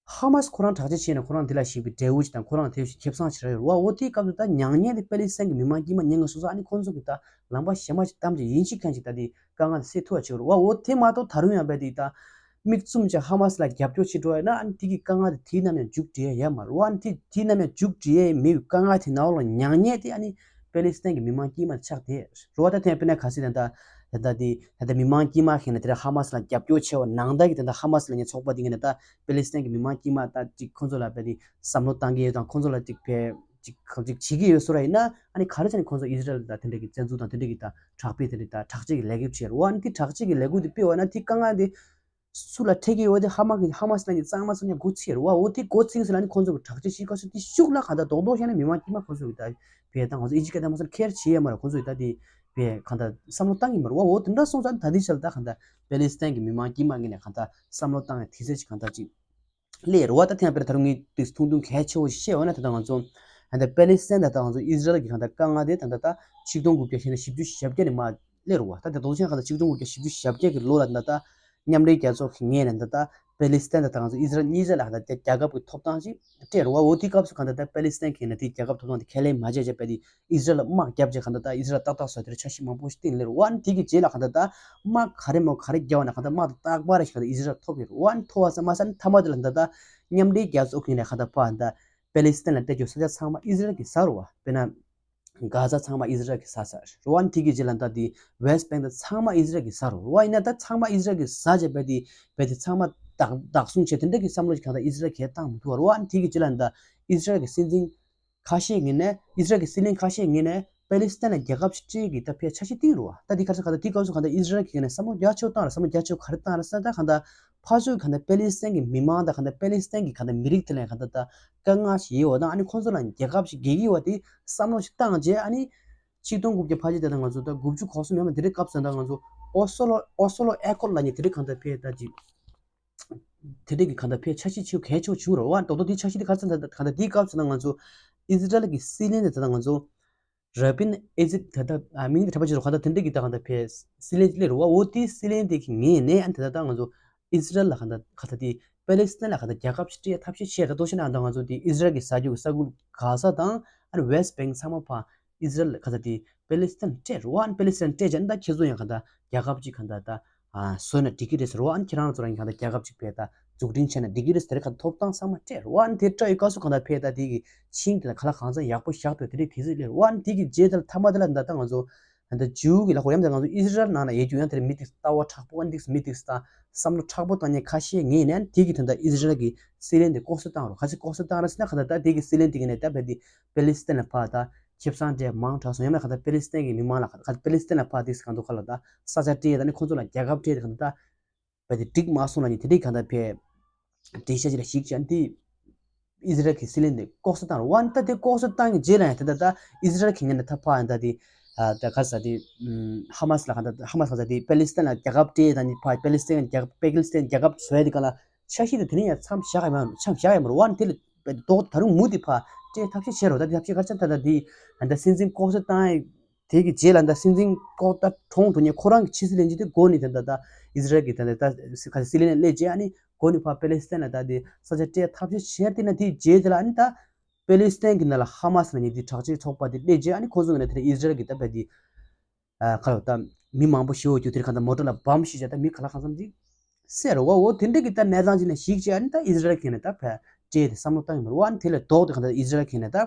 ཧ་མ་སི་ཁོ་རང་དྲག་ཆས་བྱས་ནས་ཁོ་རང་འདི་ལ་ཞིག་པའི་འབྲས་བུ་ཅིག་དང་ཁོ་རང་དེ་བཞིན་ཁེ་བཟང་ཞིག་རག་ཡོད་རེད་བ། འོ་དེའི་སྐབས་སུ་ད་མྱ་ངན་དེ་པེ་ལི་སི་ཐན་གྱི་མི་མང་དཀྱུས་མ་མྱངས་ངེས་སོང་ཙང་ཨ་ནི་ཁོང་ཚོ་གིས་ད་ལམ་པ་གཞན་མ་ཞིག་བདམས་ཀྱི་ཡིན་གཅིག་མཁན་ཞིག་ད་དེ་དཀའ་ངལ་དེ་སེལ་ཐུབ་པ་བྱེད་དགོས་རེད་བ། འོ་དེ་མ་གཏོགས་ད་རུང་ཡང་རྦད་དེ་ད་མིག་བཙུམ་བྱས་ཧ་མ་སི་ལ་རྒྱབ་སྐྱོར་བྱེད་འགྲོ་ཡ་ན་ཨ་ནི་དེ་གི་དཀའ་ངལ་དེ་དེའི་ནམ་ཡང་མཇུག་སྒྲིལ་ཡ་ཡོད་མ་རེད་བ། ཨ་ནི་དེ་དེའི་ནམ་ཡང་མཇུག་སྒྲིལ་ཡ་མེད་པའི་དཀའ་ངལ་དེ་ནང་ལོགས་ལ་མྱ་ངན་དེ་ཨ་ནི་པེ་ལི་སི་ཐན་གྱི་མི་མང་དཀྱུས་མ་ཆགས་བསྡད་རེད་བ། ད་དེ་དཔེར་ན་གལ་སྲིད་ད་ད་ད་དེ་ད་ད་མི་མང་དཀྱུས་མ་ཁེ་ན་དེ་ར་ཧ་མ་སི་ལ་རྒྱབ་སྐྱོར་ཆེ་བ་ནང་ལྟར་གྱི་ད་ད་ཧ་མ་སི་ལ་ཉེ་ཚོགས་པ་དེ་གི་ནས་ད་པེ་ལི་སི་ཐན་གྱི་མི་མང་དཀྱུས་མ་ད་ཅིག་ཁོང་ཚོ་ལ་རྦད་དེ་བསམ་བློ་བཏང་གི་ཡོད་དང་ཁོང་ཚོ་ལ་ཅིག་བས་ཅིག་གང་ཅིག་བྱེད་ཀྱི་ཡོད་བཟོ་འདྲ་ཡིན་ན་ཨ་ནི་ག་རེ་བྱས་ནས་ཁོང་ཚོ་ཨི་ཟི་རལ་ད་དེ་འདྲ་གི་བཙན་འཛུལ་དང་དེ་འདྲ་གི་ད་དྲག་པོའི་དེ་འདྲ་ད་དྲག་ཆས་ཀྱི་ལས་འགུལ་བྱེད་རེད་བ། ཨ་ནི་དེ་དྲག་ཆས་ཀྱི་ལས་འགུལ་དེ་སྤེལ་བ་ན་དེ་དཀའ་ངལ་དེ་སུ་ལ་འཕྲད་ཀྱི་ཡོད་དེ་ཧ་མ་གི་ཧ་མ་སི་ལ་ཉེ་གཙང་མ་སོང་ཉ་འགོ་ཚིག་རེད་བ། འོ་དེ་འགོ་ཚིག་ཟེར་ལ་ནི་ཁོང་ཚོ་གི་དྲག་ཆས་ཤིག་ག་སུ་དེ་ཤུགས་ལ་ག་ད་རྡོག་རྡོག་བཤད་ན་མི་མང་དཀྱུས་མ་ཁོང་ཚོ་གི་ད་བས་ད་ང་ཚོ་ཨི་ཇི་སྐད་ད་མ་སོང་ཁེར་བྱེད་ཡ་མ་རེད། ཁོང་ཚོ་གི་ད་དེ་བས་ག་ད་བསམ་བློ་བཏང་གི་མ་རེད་བ། འོ་དེ་འདྲ་སོང་ཙང་ད་དེ་ཆ་ལ་ད་ག་ད་པེ་ལི་སི་ཐན་གྱི་མི་མང་དཀྱུས་མ་ངོས་ནས་ག་ད་བསམ་བློ་བཏང་ཡ་དེ་ཚད་ཅིག་ག་ད་ཅིག་སླེབས་རེད་བ། ད་ཐེངས་དཔེར་ད་རུང་ངས་དེ་ཐུང་ཐུང་གལ་ཆེ་བོ་ཞིག་བཤད་འོ་ན་ད་ད་ང་ཚོ་ད་པེ་ལི་སི་ཐན་ད་ད་ང་ཚོ་ཨི་ཟི་རལ་གྱི་ག་ད་དཀའ་ངལ་དེ་ད་ད་ད་ཆིག་སྟོང་དགུ་བརྒྱ་བཞི་བཅུ་ཞེ་བརྒྱད་ནས་མར་སླེབས་རེད་བ། ད་དེ་རྡོག་ཆེན་ག་ད་ཆིག་སྟོང་དགུ་བརྒྱ་བཞི་བཅུ་ཞེ་བརྒྱད་ཀྱི་ལོ་ལ་ད་ད་མཉམ་འབྲེལ་རྒྱལ་ཚོགས་ཀྱི་ངོས་ནས་ད་ད་པེ་ལི་སི་ཐན་དང་ང་ཚོ་ཨི་ཟི་རལ་གཉིས་ཆ་ལ་ད་རྒྱལ་ཁབ་ཀྱི་ཐོབ་ཐང་ཞིག་སྤྲད་རེད་བ། འོ་དེའི་སྐབས་སུ་གང་ལྟར་ད་པེ་ལི་སི་ཐན་གྱིས་ན་དེའི་རྒྱལ་ཁབ་ཐོབ་ཐང་དེ་ཁས་ལེན་མ་བྱས་བྱས་པ་དེ་ཨི་ཟི་རལ་ལ་དམག་བརྒྱབ་བྱས་གང་ལྟར་ད་ཨི་ཟི་རལ་ཏག་ཏག་བཟོ་དེར་འཆར་གཞི་མང་པོ་ཞིག་བཏིང་སླེབས་རེད་བ། དེ་གི་རྗེས་ལ་གང་ལྟར་ད་དམག་ག་རེ་མོ་ག་རེ་བརྒྱབ་ན་གང་ལྟར་དམག་དེ་རྟག་པར་ཞིག་གང་ལྟར་ཨི་ཟི་རལ་ཐོབ་ཡོད་རེད་བ། ཐོབ་པ་ཙམ་མ་ཟད་མཐའ་མ་དེ་ལ་གང་ལྟར་ད་མཉམ་འབྲེལ་རྒྱལ་ཚོགས་ཀྱི་ནས་གང་ལྟར་ཕར་གང་ལྟར་པེ་ལི་སི་ཐན་ལ་སྤྲད་རྒྱུ་ས་ཆ་ཚང་མ་ཨི་ཟི་རལ་གྱིས་ཟ་རེད་བ། དཔེར་ན། གྷ་ཟ་ཚང་མ་ཨི་ཟི་རལ་གྱིས་ཟ་ཚར་རེད་བ། ཨ་ནི་དེ་གི་རྗེས་ལ་ད་དེ་West Bank ད་ཚང་མ་ཨི་ཟི་རལ་གྱིས་ཟ་རེད་བ། ཡིན་ན་ད་ཚང་མ་ཨི་ཟི་རལ་གྱིས་ཟ་བྱས་པས་དེ་བས་དེ་ཚང་མ་བདག་བདག་བཟུང་བྱས་དེ་འདྲ་གི་བསམ་བློ་ཞིག་གང་ལྟར་ཨི་ཟི་རལ་གྱིས་བཏང་མི་ཐུབ་པ་རེད་བ། ཨ་ནི་དེ་གི་རྗེས་ལ་ད་ཨི་ཟི་རལ་གྱི་སྲིད་འཛིན་ཁ་ཤས་ངོས་ནས་ཨི་ཟི་རལ་གྱི་སྲིད་བློན་ཁ་ཤས་ངོས་ནས་ པེ་ལི་སི་ཐན་ལ་རྒྱལ་ཁབ་ཅིག་སྤྲད་ཀྱི་ད་ཕའི་འཆར་གཞི་བཏིང་རེད་བ། ད་འདི་ག་རེ་ཟེར་ག་ད་འདི་སྐབས་སུ་ག་ད་ཨི་ཟི་རལ་གྱི་ནས་བསམ་བློ་རྒྱ་ཆེ་བཏང་ར། བསམ་བློ་རྒྱ་ཆེ་ག་རེ་བཏང་ར་ཟེར་ད་ག་ད་ཕར་ཕྱོགས་ག་ད་པེ་ལི་སི་ཐན་གྱི་མི་མང་དང་ག་ད་པེ་ལི་སི་ཐན་གྱི་ག་ད་མི་རིགས་དེ་ལ་ག་ད་ད་དཀའ་ངལ་ཞིག་ཡོད་བ་དང་། ཨ་ནི་ཁོང་ཚོ་ལ་རྒྱལ་ཁབ་ཞིག་རྒྱག་གི་ཡོད་བ་དེ་བསམ་བློ་ཞིག་བཏང་རྗེས། ཨ་ནི་ཆིག་སྟོང་དགུ་བརྒྱ་ཕལ་ཆེར་དེ་ད་ང་ཚོ་ད་དགུ་བཅུ་གོ་གསུམ་ཡོད་མ་དེ་རིང་སྐབས་སུ་ད་ང་ཚོ་ཨོ་སོ་ལོ་ཨོ་སོ་ལོ་ཨེ་ཀོར་ལ་ནི་དེ་རིང་ག་ད་ཕའི་ད་ཅིག་དེ་འདྲས་ཀྱི་ག་ད་ཕའི་འཆར་གཞི་ཆེ་གལ་ཆེ་བྱུང་རོ་བ། རྡོག་རྡོག་དེའི་འཆར་གཞི་དེ་ག་ཚོད་ད་ག་ད་དེའི་སྐབས་སུ་ན་ང་ཚོ་ཨི་ཟི་རལ་གྱི་སྲིད་བློན་དེ་ད་ང་ཚོ་ར་བིན་ཨེ་ཛིད་ད་ད་མིང་དེ་གྲགས་པ་ཅིག་རོ། ག་ད་དེ་འདྲས་ཀྱི་ད་ག་ད་ཕའི་སྲིད་བློན་ཅིག་སླེབས་རོ་བ། འོ་དེའི་སྲིད་བློན་དེ་གི་ངོས་ནས་ཨ་ནི་ད་ད་ད་ང་ཚོ་ཨི་ཟི་རལ་ལ་ག་ད་ག་ད་དེ་པེ་ལི་སི་ཐན་ལ་ག་ད་རྒྱལ་ཁབ་ཅིག་སྤྲད་ཐབས་ཤེས་བྱས། ད་དོ་ཤེས་ན་ད་ང་ཚོ་དེ་ཨི་ཟི་རལ་གྱི་ས་རྒྱུ་གི་ས་ཁུལ་གྷ་ཟ་དང་ཨ་ནི་ཝེ་སི་ཊི་བེང་ཚང་མ་ཕ་ཨི་ཟི་རལ་ག་ད་དེ་པེ་ལི་སི་ཐན་སྤྲད་རོ་བ། ཨ་ནི་པེ་ལི་སི་ཐན་སྤྲད་བྱས་ཨ་ནི་ད་ཁྱེད་ཚོ་ཡང་ག་ད་རྒྱལ་ཁབ་ཅིག་ག་ད་ད་ཨ་བཟོས་ན་འགྲིག་གི་རེད་ཟེར་བ། ཨ་ནི་ཁྱེད་རང་ཚོ་རང་གི་ག་ད་རྒྱལ་ཁབ་ཅིག་ཕེ་ད་འཛུགས་སྐྲུན་བྱས་ན་འགྲིག་གི་རེད་ཟེར། དེ་རིང་ག་ད་ཐོབ་ཐང་ཚང་མ་སྤྲད་རོ་བ། ཨ་ནི་དེ་སྤྲད་ཡོད་སྐབས་སུ་ག་ད་ཕེ་ད་དེ་གི་ཆིངས་དེ་ད་ག་ལ་གང་ཚང་ཡག་པོ་བཞག་འདུག་དེ་རིང་དེ་ཚོ་སླེབས་རོ་བ། ཨ་ནི་དེ་གི་རྗེས་དེ་ལ་མཐའ་མ་དེ་ལ་ད་ད་ང་ཚོ་ད་ད་ཇུའུ་གི་ལ་ཧོ་ཡམ་ད་ང་ཚོ་ཨི་ཟི་རལ་ནང་ན་ཡོད་རྒྱུ་ཡང་དེ་རིང་མི་དེ་ལྟ་བ་མཁྲེགས་པོ། ཨ་ནི་དེ་མི་དེ་ད་བསམ་བློ་མཁྲེགས་པོ་བཏང་མཁན་ཁ་ཤས་ངེས་ནས། ཨ་ནི་དེ་གི་ད་ད་ཨི་ཟི་རལ་གི་སྲིད་བློན་དེ་ལྐོག་གསོད་བཏང་རོ། ག་ཚོད་ལྐོག་གསོད་བཏང་ར་ཟེར་ན་ག་ད་ད་དེ་གི་སྲིད་བློན་དེ་གི་ནས་ད་ཕེ་དེ་པེ་ལི་སི་ཐན་ལ་ཕ་ད་ཁེ་བཟང་སྤྲད་མང་དྲགས་སོང་། ཡང་མིན་ག་ད་པེ་ལི་སི་ཐན་གྱི་མི་མང་ལ་ག་ད་པེ་ལི་སི་ཐན་ལ་ཕ་དེ་ག་འདུག་ག་ལ་ད་ས་ཆ་སྤྲད་ད་ནི་ཁོང་ཚོ་ལ་རྒྱལ་ཁབ་སྤྲད་ད་ག་ད་ད་པེ་དེ་འགྲིག་མ་སོང་ལ་ནི་དེ་འདྲའི་ག་ད་ཕེ་འགྲེལ་བཤད་ཅིག་ལ་ཞིག་ཅན་དེ་ཨི་ཟི་རལ་གྱི་སྲིད་བློན་དེ་ལྐོག་གསོད་བཏང་རོ་བ། ཨ་ནི་ད་དེ་ལྐོག་གསོད་བཏང་གི་རྗེས་ལ་ཡང་དེ་ད་ད་ཨི་ཟི་རལ་གྱི་ངོས་ནས་ད་ཕ་ཡང་ད་དེ་ཨ་ད་ག་ས་དེ་ཧ་མ་སི་ལ་ག་ད་ཧ་མ་སི་ག་ས་དེ་པེ་ལི་སི་ཐན་ལ་རྒྱལ་ཁབ་སྤྲད་ད་ནི་ཕ་པེ་ལི་སི་ཐན་རྒྱལ་ཁབ་པེ་ལི་སི་ཐན་རྒྱལ་ཁབ་བཟོས་དེ་ག་ལ་འཆར་གཞི་དེ་དེ་རིང་ཡང་མཚམས་བཞག་ཡ་མ་མཚམས་བཞག་ཡ་མ་རེད་བ། ཨ་ནི་དེ་ལ་ལྡོག་ད་རུང་མུ་མཐུད་ཕར་སྤྲད་ཐབས་ཤེས་བྱེད་རོགས། ད་དེ་ཐབས་ཤེས་ག་རེ་བྱ། ད་ད་དེ་ད་སྲིད་འཛིན་ལྐོག་གསོད་བཏང་ཡ་དེ་གི་རྗེས་ལ་ད་སྲིད་འཛིན་ལྐོག་ད་གྲོངས་འགྲོ་མཁན་ཁོ་རང་གི་ཕྱི་སྲིད་བློན་ཆེན་དེ་མགོ་ནས་དེ་ད་ད་ཨི་ཟི་རལ་གྱི་ད་ད་ད་ག་སྲིད་བློན་སླེབས་རྗེས་ཨ་ནི་མགོ་ནས་ཕར་པེ་ལི་སི་ཐན་ལ་ད་དེ་ས་ཆ་སྤྲད་ཐབས་ཤེས་བྱས། དེ་ན་དེའི་རྗེས་དེ་ལ་ཨ་ནི་ད་པེ་ལི་སི་ཐན་གྱི་ནང་ལ་ཧ་མ་སི་ལ་ནི་དེ་དྲག་ཆས་ཚོགས་པ་དེ་སླེབས་རྗེས་ཨ་ནི་ཁོ་ཚོ་གི་ནས་དེ་ཨི་ཟི་རལ་གྱི་ད་ཕེ་དེ་ཨ་ག་ལ་ད་མི་མང་པོ་ཤི་བ་རྒྱུ་དེར་ག་ད་མོ་ཊ་ལ་བམ་ཤི་བྱས་ད་མི་ག་ལ་གང་འཚམ་ཅིག་བསད་རོ་བ། འོ་དེ་འདྲ་གི་ད་གནས་སྟངས་ཅིག་ནས་ཞིག་བྱས་ཨ་ནི་ད་ཨི་ཟི་རལ་གྱི་ནས་ད་ཕར་སྤྲད་དེ་བསམ་བློ་བཏང་ཡོད་མ་རེད་བ། ཨ་ནི་དེ་ལས་ལྡོག་སྟེ་ག་ད་ཨི་ཟི་རལ་གྱི་ནས་ད་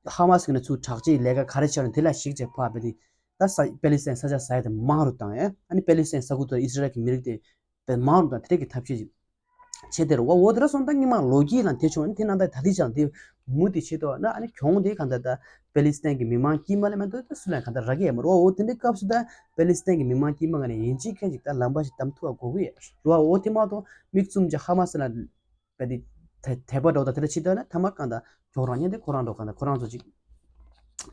ཧ་མ་སི་གི་ནས་ཚུར་དྲག་ཆས་ལས་ཀ་ག་རེ་བྱས་ན་དེ་ལ་ཞིག་བྱས་ཕར་ཕེ་དེ་ད་ས་པེ་ལི་སི་ཐན་ས་ཆ་ཟ་ཡ་དེ་མང་རུ་བཏང་ཡ། ཨ་ནི་པེ་ལི་སི་ཐན་ས་ཁུལ་དུ་ཨི་ཟི་རལ་གྱི་མི་རིགས་དེ་དཔེ་མང་རུ་དང་དེ་འདྲ་གི་ཐབས་ཤེས་ཅིག་བྱེད་དེ་རུ་བ། འོ་དེ་ར་སོང་ད་སྔོན་མ་ལོ་རྒྱུས་ལ་དེ་བྱུང་། དེ་ནང་ད་ད་ལྟའི་ཆར་དེ་མུ་དེ་བྱེད་དོ་ན་ཨ་ནི་གྱོང་དེ་གང་ད་ད་པེ་ལི་སི་ཐན་གྱི་མི་མང་དཀྱུས་མ་ལ་མ་གཏོགས་ད་སུ་ལ་གང་ད་རག་གི་ཡོད་མ་རེད་བ། འོ་དེ་འདྲའི་སྐབས་སུ་ད་པེ་ལི་སི་ཐན་གྱི་མི་མང་དཀྱུས་མ་ག་ནས་ཡིན་གཅིག་མཁན་ཅིག་ད་ལམ་པ་ཞིག་བདམས་ཐུབ་པ་དགོས་ཀྱི་ཡོད་རེད་བ། འོ་དེ་མ་གཏོགས་མིག་བཙུམ་ཅིག་ཧ་མ་སི་ལ་པེ་དེ་དད་དད་པ་འགྲོ་ད་དེ་འདྲ་བྱེད་དོ་ན་ཐ་མ་གང་ད་གྱོང་རག་མཁན་དེ་ཁོ་རང་འགྲོ་གང་ད་ཁོ་རང་ཚོ་ཅིག་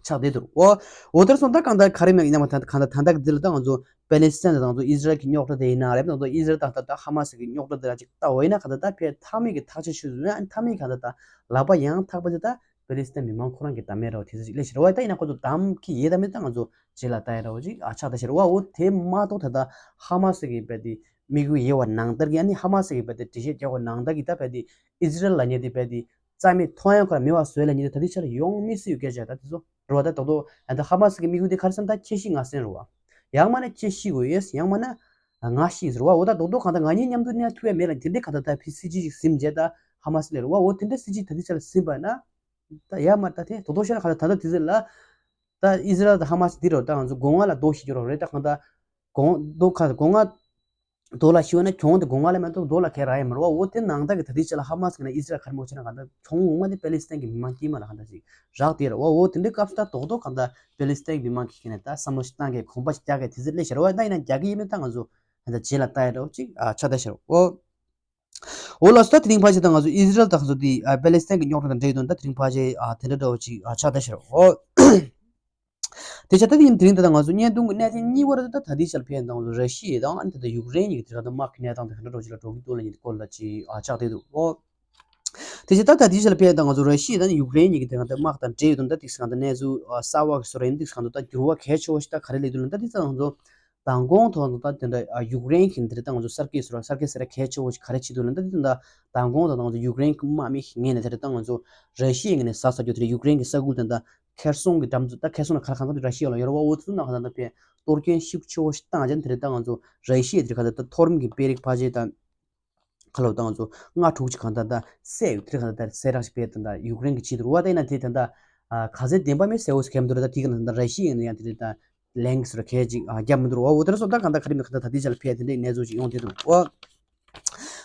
ཆགས་བསྡད་འདུག་འོ། འོ་དེར་སོང་ད་གང་ལྟར་ག་རེ་མེད་ཡིན་ན་མ་ད་གང་ལྟར་ད་ལྟ་འདི་ལ་ད་ང་ཚོ་པེ་ལི་སི་ཐན་དང་ང་ཚོ་ཨི་ཟི་རལ་གྱི་རྙོག་དྲ་དེ་ཡིན་ན་རེད། ང་ཚོ་ཨི་ཟི་རལ་དང་ད་ལྟ་ཧ་མ་སི་གི་རྙོག་དྲ་དེ་ལ་ཅིག་ལྟ་བ་ཡིན་ན་གང་ལྟར་ད་ཕའི་མཐའ་མའི་གི་ཐག་གཅོད་ཞུ་ཟིན་ཨ་མཐའ་མའི་གང་ལྟར་ད་ལག་པ་ཡང་ཐག་པ་ཅིག་ད་པེ་ལི་སི་ཐན་མི་མང་ཁོ་རང་གི་བདམས་མེད་རེད་བ། དེ་ཚོ་ཅིག་ལས་ཞེ་རེད་བ། ད་ཡིན་ན་ཁོ་ཚོ་བདམས་ཀྱི་ཡོད་དམ་མེད་ད་ང་ཚོ་རྗེས་ལ་ལྟ་ཡ་རེད་བ། ཅིག་ཨ་ཆགས་ད་ཞེ་རེད་བ། འོ་དེ་མ་གཏོགས་ད་ད་ཧ་མ་སི་གི་ཕའི་དེ་དམིགས་ཡུལ་ཡོད་པ་ནང་ལྟར་གྱི་ཨ་ནི་ཧ་མ་སི་གི་ཕའི་དེ་འགྲེལ་བཤད་རྒྱག་པ་ནང་ལྟར་གྱི་ད་ཕའི་དེ་ཨི་ཟི་རལ་ལབ་མཁན་དེ་ཕའི་དེ་རྩ་མེད་ཐོག་ཡང་ཁོ་རང་མེད་པ་བཟོས་ལ་ཉིན་དེ་ད་ལྟའི་ཆར་ཡོང་མི་སྲིད་ཡོད་སྐད་ཆ་ད་དེ་ཚོ་རེད་བ། ད་རྡོག་རྡོག་ད་ཧ་མ་སི་གི་དམིགས་ཡུལ་དེ་ག་རེ་ཟེར་ན་ད་ཁྱེད་ཤི་ང་གསོན་རེད་བ། ཡང་མིན་ན་ཁྱེད་ཤི་དགོས་ཡོད། ཡང་མིན་ན་ང་ཤི་ཟེར་བ། འོ་ད་རྡོག་རྡོག་གང་ལྟར་ང་གཉིས་མཉམ་དུ་གནས་ཐུབ་ཡ་མེད་ལ་དེ་འདྲའི་གང་ལྟར་ད་ཕའི་སྲིད་ཇུས་ཅིག་ཟིན་བྱས་ད་ཧ་མ་སི་ལས་རེད་བ། འོ་དེ་འདྲའི་སྲིད་ཇུས་ད་ལྟའི་ཆར་ཟིན་པ་ན་ད་ཡ་མ་ད་དེ་རྡོག་རྡོག་ཤོད་ན་གང་ལྟར་ད་ལྟ་དེ་ཚོ་ལ་ད་ཨི་ཟི་རལ་དང་ཧ་མ་སི་འདི་རེད་བ། ད་ང་ཚོ་སྒོ་ང་ལ་རྡོ་ཤི་རྒྱུ་རེད་ད་གང་ལྟར་སྒོ་རྡོ་ཁ་སྒོ་ང་རྡོ་ལ་ཤི་བ་ན་གྱོང་དེ་སྒོ་ང་ལ་མ་གཏོགས་རྡོ་ལ་ག་རེ་རག་ཡ་མ་རེད་བ། འོ་དེ་ནང་ལྟར་གྱི་ད་ལྟའི་ཆ་ལ་ཧ་མ་སི་གི་ན་ཨི་ཟི་རལ་ག་རེ་མོ་བྱས་ན་གང་ལྟར་གྱོང་ངོ་མ་དེ་པེ་ལི་སི་ཐན་གྱི་མི་མང་དཀྱུས་མ་ལ་གང་ལྟར་ཅིག་རག་དེ་རེད་བ། འོ་དེ་འདྲའི་སྐབས་སུ་ད་རྡོག་རྡོག་གང་ལྟར་པེ་ལི་སི་ཐན་གྱི་མི་མང་གི་ཁྱེད་ནས་ད་བསམ་བློ་ཞིག་བཏང་གི་གོམ་པ་ཞིག་རྒྱག་གི་དེ་ཚོ་སླེབས་ཤར་བ། ད་ཡིན་ན་རྒྱག་གི་ཡིན་མིན་ད་ང་ཚོ་ད་རྗེས་ལ་ལྟ་ཡ་འདྲ་བོ་ཅིག་ཨ་ཆགས་བསྡད་ཤར་བ། འོ། འོ་ལགས་སོ། ད་དེ་རིང་ཕལ་ཆེར་ད་ང་ཚོ་ཨི་ཟི་རལ་དང་ང་ཚོ་དེ་ཨ་པེ་ལི་སི་ཐན་གྱི་རྙོག་དྲ་དང་འབྲེལ་ཡོད་དོན་ད་དེ་རིང་ཕལ་ཆེར་ཨ་དེ་འདྲ་འདྲ་བོ་ཅིག་ཨ་ཆགས་བསྡད་ཤར་བ། འོ། དེ་ཆ་ད་དེ་ཡིན་དེ་རིང་ད་ལྟ་ང་ཚོ་བརྙན་ཐུང་གི་གནད་དོན་གཉིས་པ་རེད། ད་ད་ལྟའི་ཆར་ཕན་དང་ང་ཚོ་ར་ཤི་ཡ་དང་ཨ་ནི་ད་ལྟ་ཡུཀ་རེན་གཉིས་ཀྱི་དེ་ག་ད་དམག་གི་གནས་སྟངས་དེ་ག་འདྲ་འདྲ་བོ་ཅིག་ལ་འགྲོ་གི་འདུག་ལ་ཉིན་སྐོར་ལ་ཅིག་ཨ་ཆགས་བསྡད་འདུག་འོ། དེ་བཞིན་ད་ད་ལྟའི་ཆར་ཕན་དང་ང་ཚོ་ར་ཤི་ཡ་དང་ཡུཀ་རེན་གཉིས་ཀྱི་དེ་ག་ད་དམག་དང་འབྲེལ་ཡོད་དོན་ད་ཏིག་སང་ད་གནས་ཚུལ་གསར་བ་གི་བཟོ་ར་ཡིན། ཏིག་སང་ད་ད་འགྱུར་བ་གལ་ཆེ་བོ་ཞིག་ད་ག་རེ་སླེབས་འདུག་ལ་ད་ཏིག་སང་ང་ཚོ་མདང་དགོང་ཐོག་ད་དེ་འདྲ་ཡུཀ་རེན་གྱི་འདིར་ད་ང་ཚོ་གསར་བསྐལ་ཟེར་བ་གསར་བསྐལ་ཟེར་བ་གལ་ཆེ་བོ་ཞིག་ག་རེ་བྱེད་འདུག་ལ་ད་དེ་ད་མདང་དགོང་ཐོག་ད་ང་ཚོ་ཡུཀ་རེན་གྱི་དམག་མི་ཞིག་ངོས་ནས་དེ་འདྲ་ད་ང་ཚོ་ར་ཤི་ཡའི་ངོས་ནས་ཟ་ས་རྒྱུ་དེ་འདྲ་ཡུཀ་རེན་གྱི་ས་ཁུལ་དེ་འདྲ་ཁེར་སོང་གི་འགྲམ་དུ་ད་ཁེར་སོང་ན་ག་ལ་གང་འཚམ་དེ་ར་ཤི་ཡ་ལ་ཡོད་རེད་བ། འོ་དེ་ཚོ་ནང་ག་ད་ད་ཕའི་གཏོར་སྐྱོན་ཤུགས་ཆེ་བོ་ཞིག་བཏང་རྗེས་དེ་འདྲ་ད་ང་ཚོ་ར་ཤི་ཡ་དེ་ག་ད་ད་མཐོ་རིམ་གྱི་དཔོན་རིགས་ཕལ་ཆེར་ད་ཁ་ལོ་ད་ང་ཚོ་ལྔ་དྲུག་ཅིག་གང་ད་ད་བསད་ཡོད། དེ་གང་ད་ད་བསད་རག་ཞིག་ཕེ་ད་ད་ཡུཀ་རེན་གྱི་ཆེད་དུ་རུ་བ། ད་ཡིན་ན་དེ་ད་ད་ག་ཚད་བདེན་པ་མེད་ཟེར་འོ་ཟེར་མཁན་མི་འདུག་ར། ད་དེ་གང་ད་ད་ར་ཤི་ཡ་ཡིན་ན་ཡང་དེ་ད་ལན་གྱི་སོ་ར་ཁས་ཅིག་རྒྱབ་མི་འདུག་ར་བ། འོ་དེ་ར་སོ་ད་གང་ད་ག་རེ་མི་གང་ད་ད་དེ་ཆ་ལ་ཕེ་དེ་འདྲའི་གནས་ཚུལ་ཅིག་ཡོང་དེ་འདུག་བ།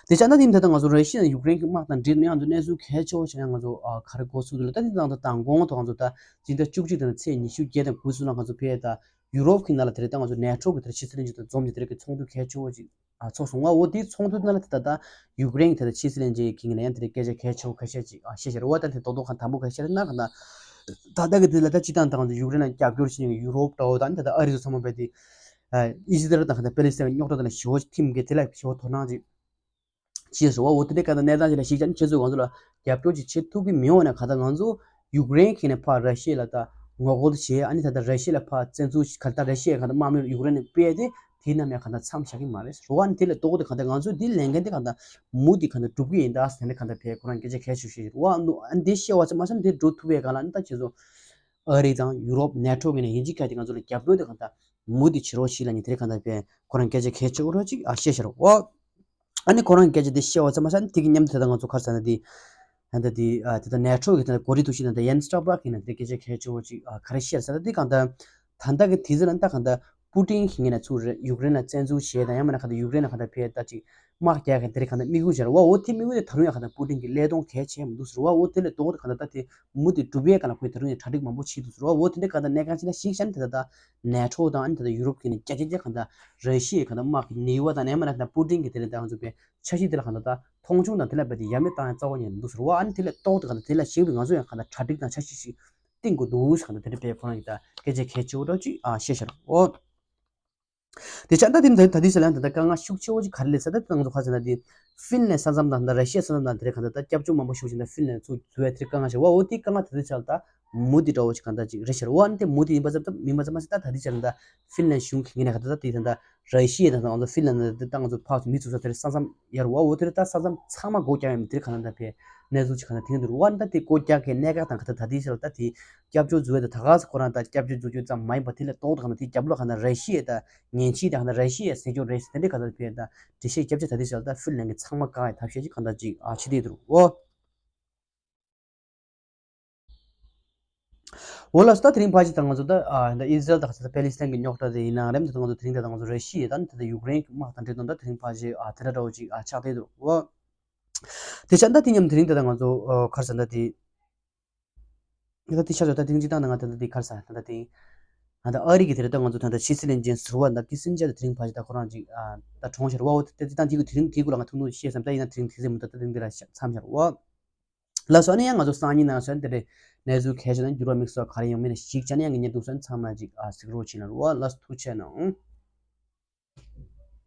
དེ་ཆ་ན་དེ་ད་ལྟ་ང་ཚོ་ར་ཤི་ཡ་དང་ཡུཀ་རེན་གྱི་དམག་དང་འབྲེལ་ནས་ང་ཚོ་གནས་ཚུལ་གལ་ཆེ་བོ་ཞིག་ང་ཚོ་ཨ་ག་རེ་གོ་ཚུལ་འདུག་ལ། ད་དེ་དང་ད་དང་གོང་ཐོག་ང་ཚོ་ད་སྤྱི་ཟླ་བཅུ་གཅིག་དང་ཚེས་ཉི་ཤུ་བརྒྱད་དང་དགུ་ཚུན་ལ་ང་ཚོ་ཕེ་ད་ཡུ་རོབ་ཀྱི་ནང་ལ་དེ་རེད། ད་ང་ཚོ་ནེ་ཊོ་གི་དེར་ཕྱི་སྲིད་བློན་ཆེན་དང་འཛོམས་ནས་དེ་རེད་གི་ཚོགས་འདུ་གལ་ཆེ་བོ་ཅིག་ཨ་ཚོགས་སོང་བ། འོ་དེའི་ཚོགས་འདུ་ནང་ལ་དེ་ད་ད་ཡུཀ་རེན་གྱི་དེ་ད་ཕྱི་སྲིད་བློན་ཆེན་གྱི་ཁེངས་ནས་ཡང་དེ་རེད་སྐད་ཆ་གལ་ཆེ་བོ་ཁ་ཤས་ཅིག་ཨ་བཤད་ཤར་བ། ད་དེ་རྡོག་རྡོག་ཁ་དང་པོ་ཁ་ཤས་ན་ག་ད་ད་ལྟ་གི་དེ་ལ་ད་སྤྱི་བཏང་ད་ང་ཚོ་ཡུཀ་རེན་ལ་རྒྱབ་སྐྱོར་བྱེད་མཁན་གྱི་ཡུ་རོབ་འདྲ་བོ་དང་ད་ད་ཨ་རི་ཚོ་ཚང་མ་བས་དེ་ཨི་སི་རལ་དང་ག་ད་པེ་ལི་སི་ཐན་རྙོག་དྲ་དེ་ལ་ཞེ་བོ་ཐིམ་གི་དེ་ལ་ཞེ་བོ་དོ་སྣང་ཅིག་ཅེས་སོ། འོ་དེ་འདྲའི་ག་ད་གནས་སྟངས་ཅིག་ལ་གཞིགས་ཀྱང་ཁྱེད་ཚོས་ང་ཚོ་ལ་རྒྱབ་སྐྱོར་ཅིག་བྱེད་ཐུབ་ཀྱི་མི་འོང་ན་ག་ད་ང་ཚོ་ཡུཀ་རེན་ཁེངས་ནས་ཕར་ར་ཤི་ཡ་ལ་ད་ངོ་རྒོལ་བྱེད། ཨ་ནི་ད་ད་ར་ཤི་ཡ་ལ་ཕར་བཙན་འཛུལ་ག་ད་ར་ཤི་ཡ་ག་ད་དམག་མི་ཡུཀ་རེན་ནས་སྤེལ་ཏེ་དེ་རྣམས་ཡང་ག་ད་མཚམས་བཞག་གི་མ་རེད་རོ། ཨ་ནི་དེ་ལས་ལྡོག་སྟེ་ག་ད་ང་ཚོས་དེ་ལས་འགན་དེ་ག་ད་མུ་མཐུད་ག་ད་སྒྲུབ་ཀྱི་ཡིན་ད་ཟེར་ནས་ག་ད་བས་ཁོ་རང་སྐད་ཆ་གལ་ཆེ་ཤོས་ཤིག་རེད་རོ། ཨ་ནི་དེ་བཤད་པ་ཙམ་མ་ཟད་དེ་འགྲོ་ཐུབ་པའི་སྒང་ལ་ཨ་ནི་ད་ཁྱེད་ཚོ་ཨ་རི་དང་ཡུ་རོབ་ནེ་ཊོ་གི་ནས་ཡིན་གཅིག་ག་དེ་ང་ཚོ་ལ་རྒྱབ་སྐྱོར་དེ་ག་ད་མུ་མཐུད་བྱེད་རོགས་ཞེས་ལ་ནི་དེ་རེད་ག་ད་བས་ཁོ་རང་སྐད་ཆ་གལ་ཆེ་བོ་རོ་ཅིག་ཨ་བཤད་ཤར་བ། ཨ་ནི་ཁོ་རང་གི་སྐད་ཆ་དེ་བཤད་པ་ཙམ་མ་ཟད་དེ་གི་མཉམ་དུ་ད་ང་ཚོ་ག་རེ་ཟེར་ན་དེ་ད་ལྟ་དེ་ཨ་དེ་ད་ནེ་ཊོ་གི་ད་ལྟ་འགོ་ཁྲིད་ཐུགས་ཤིག་ད་ལྟ་ཡན་སི་སྟོལ་པར་གི་ནང་དེ་སྐད་ཆ་གལ་ཆེ་བོ་ཅིག་ཨ་ག་རེ་བཤད་ཟེར་ན་དེ་གང་ལྟར་ད་ལྟ་གི་དུས་ཚོད་ལ་ད་གང་ལྟར་པུ་ཏིན་གི་ངོས་ནས་ཚུར་ཡུཀ་རེན་ལ་བཙན་འཛུལ་བྱས་དང་ཡང་མིན་ན་གང་ལྟར་ཡུཀ་རེན་ལ་གང་ལྟར་ཕེ་ད་ཅིག་དམག་རྒྱག་མཁན་དེ་རིགས་གང་ལྟར་དམིགས་ཡུལ་བྱས་ར་བ། འོ་དེ་དམིགས་ཡུལ་དེ་ད་རུང་ཡང་གང་ལྟར་པུ་ཏིན་གི་ཀླད་སྟོང་གལ་ཆེ་མི་འདུག་ཟེར་བ། འོ་དེ་ལས་ལྡོག་སྟེ་གང་ལྟར་ད་དེ་མུ་མཐུད་སྒྲུབ་ཡས་གང་ལ་ཁོས་ད་རུང་ཡང་གྲ་སྒྲིག་མང་པོ་བྱེད་འདུག་ཟེར་བ། འོ་དེ་འདྲ་གང་ལྟར་གནད་འགག་ཅིག་ལ་གཞིགས་བྱས་ན་དེ་ད་ད་ནེ་ཊོ་དང་ཨ་ནི་ད་ལྟ་ཡུ་རོབ་ཀྱི་ནས་རྒྱ་ཆེ་རྒྱ་གང་ལྟར་ར་ཤི་ཡའི་གང་ལྟར་དམག་གི་ནུས་པ་དང་ཡང་མིན་ན་གང་ལྟར་པུ་ཏིན་གི་དེ་ལས་ད་ང་ཚོ་པའི་འཆར་གཞི་དེ་ལ་གང་ལྟར་ད་མཐོང་ཆུང་དང་དེ་ལ་རྦད་དེ་ཡ་མེད་བཏང་ཡ་རྩ་བ་ཉིད་འདུག་ཟེར་བ། ཨ་ནི་དེ་ལས་ལྡོག་སྟེ་གང་ལྟར་དེ་ལ་གཞིགས་པའི་ང་ཚོ་ཡང་གང་ལྟར་གྲ་སྒྲིག་དང་འཆར་གཞི་ཞིག་བཏིང་དགོས་འདུག་ཟེར་གང་ལྟར་དེ་འདྲ་བས་ཁོ་རང་གིས་ད་སྐད་ཆ་གལ་ཆེ་བོ་འདྲ་ཅིག་ཨ་བཤད་ཤར་འོ། དེ་ཆ་ད་དེ་ད་ད་དེ་ཆ་ལ་ད་ད་དཀའ་ངལ་ཤུགས་ཆེ་བོ་ཅིག་ག་རེ་སླེབས་ས་ད་ད་ང་ཚོ་ག་ཟེར་ན་དེ་ཧྥིན་ལན་ས་མཚམས་དང་ད་ར་ཤི་ཡ་ས་མཚམས་དང་དེ་རེད་གང་ལྟར་ད་སྐྱབས་བཅོལ་མང་པོ་ཞུགས་ཤིང་ད་ཧྥིན་ལན་ཚུར་འཛུལ་བའི་དེ་རིགས་དཀའ་ངལ་ཆེ་བ། འོ་དེ་དཀའ་ངལ་ད་དེ་ཆ་ལ་ད་མུ་མཐུད་འདྲ་བོ་ཅིག་གང་ལྟར་ཅིག་རེད་ཤར་འོ། ཨ་ནི་དེ་མུ་མཐུད་ཡིན་པ་ཙམ་ཙམ་མིན་པ་ཙམ་མ་ཟད་ད་ད་དེ་ཆ་ལ་ད་ཧྥིན་ལན་གཞུང་གི་ངོས་ནས་ག་ད་ད་དེ་ད་ད་ར་ཤི་ཡ་དང་ད་ང་ཚོ་ཧྥིན་ལན་ད་ད་ང་ཚོ་ཕར་ཚུར་མི་ཚུར་ས་དེ་རེད་ས་མཚམས་ཡར་བ། འོ་དེ་རེད་ད་ས་མཚམས་ཚང་མ་སྒོ་རྒྱག་ཡ་མི་དེ་རིགས་གང་ལྟར་ད་ཕེ་གནས་ཚུལ་ཅིག་གང་ལྟར་དེ་འདུག་རེད་བ། ད་དེ་སྒོ་རྒྱག་མཁན་གནད་འགག་དང་ག་ད་ད་དེ་ཆ་ལ་ད་དེ་སྐྱབས་བཅོལ་འཛུལ་བ་དེ་ད་ག་ས་ཁོ་རང་ད་སྐྱབས་བཅོལ་འཛུལ་རྒྱུ་ཙམ་མ་ཡིན་པ་དེ་ལས་ལྡོག་ཏུ་གང་ལྟར་དེ་རྒྱབ་ལོགས་གང་ལྟར་ར་ཤི་ཡ་ད་ཉེན་ཆེ་ད་གང་ལྟར་ར་ཤི་ཡ་ཟེར་རྒྱུ་རེད་ཟེར་དེ་འདྲའི་གང་ལྟར་ཕེ་ད་འགྲེལ་བཤད་རྒྱབ་ཆ་ད་དེ་ཆ་ལ་ད་ཧྥིན་ལན་གྱི་ཚང་མ་བཀག་ཡ་ཐབས་ཤེས་ཅིག་གང་ལྟར་ཅིག་ཨ་བྱེད་དེ་འདུག་རེད་བ། འོ་ལགས་སོ། ད་དེ་རིང་ཕལ་ཆེར་ད་ང་ཚོ་ད་ཨ་ད་ཨི་སི་རལ་དང་ད་པེ་ལི་སི་ཐན་གྱི་རྙོག་དྲ་དེ་ཡིན་ནའང་རེད། ད་ང་ཚོ་དེ་རིང་ད་ང་ཚོ་ར་ཤི་ཡ་དང་ད་ཡུཀ་རེན་གྱི་དམག་དང་འབྲེལ་དོན་ད་དེ་རིང་ཕལ་ཆེར་ཨ་དེ་འདྲ་འདྲ་བོ་ཅིག་ཨ་ཆགས་བསྡད་འདུག་བ། དེ་ཆ་ད་དེ་མཉམ་དེ་རིང་ད་ང་ཚོ་ཨ་ག་རེ་ཟེར་ད་དེ་ད་དེ་ཆ་ཆོག་ད་དེ་རིང་སྤྱི་བཏང་ད་ང་ད་ད་དེ་ག་རེ་ཟེར་ད་ད་དེ་ང་ད་ཨ་རི་གི་དེ་རེད། ད་ང་ཚོ་ད་ད་ཕྱི་སྲིད་བློན་ཆེན་ཟུར་པ་ད་ཀི་སིན་ཇར་ད་དེ་རིང་ཕལ་ཆེར་ད་ཁོ་རང་ཅིག་ཨ་ད་གྲོངས་ཤར་བ། འོ་དེ་སྤྱི་བཏང་དེ་གི་དེ་རིང་དེ་གུ་ལ་ང་ཐུང་ཐུང་ཤེས་བསམ། ད་ཡིན་ན་དེ་རིང་དེ་ཟེར་མི་འདུག་ད་དེ་རིང་དེ་ལ་མཚམས་ཤར་བ། ལགས་སོ། ཨ་ནི་ཡང་ང་ཚོ་སང་ཉིན་ནང་སོན་དེ་རེད། གནས་ཚུལ་གལ་ཆེ་ན་འགྱུར་བ་དམིགས་སུ་ག་རེ་ཡོང་མིན་ཞིག་བྱས་ནས་ཡང་ངེད་གཉིས་འདུག་སོན་ཚང་མ་ཅིག་ཨ་གཟིགས་རོགས་བྱེད་ན་རུ་བ། ལགས་སོ། ཐུགས་རྗེ་གནང་།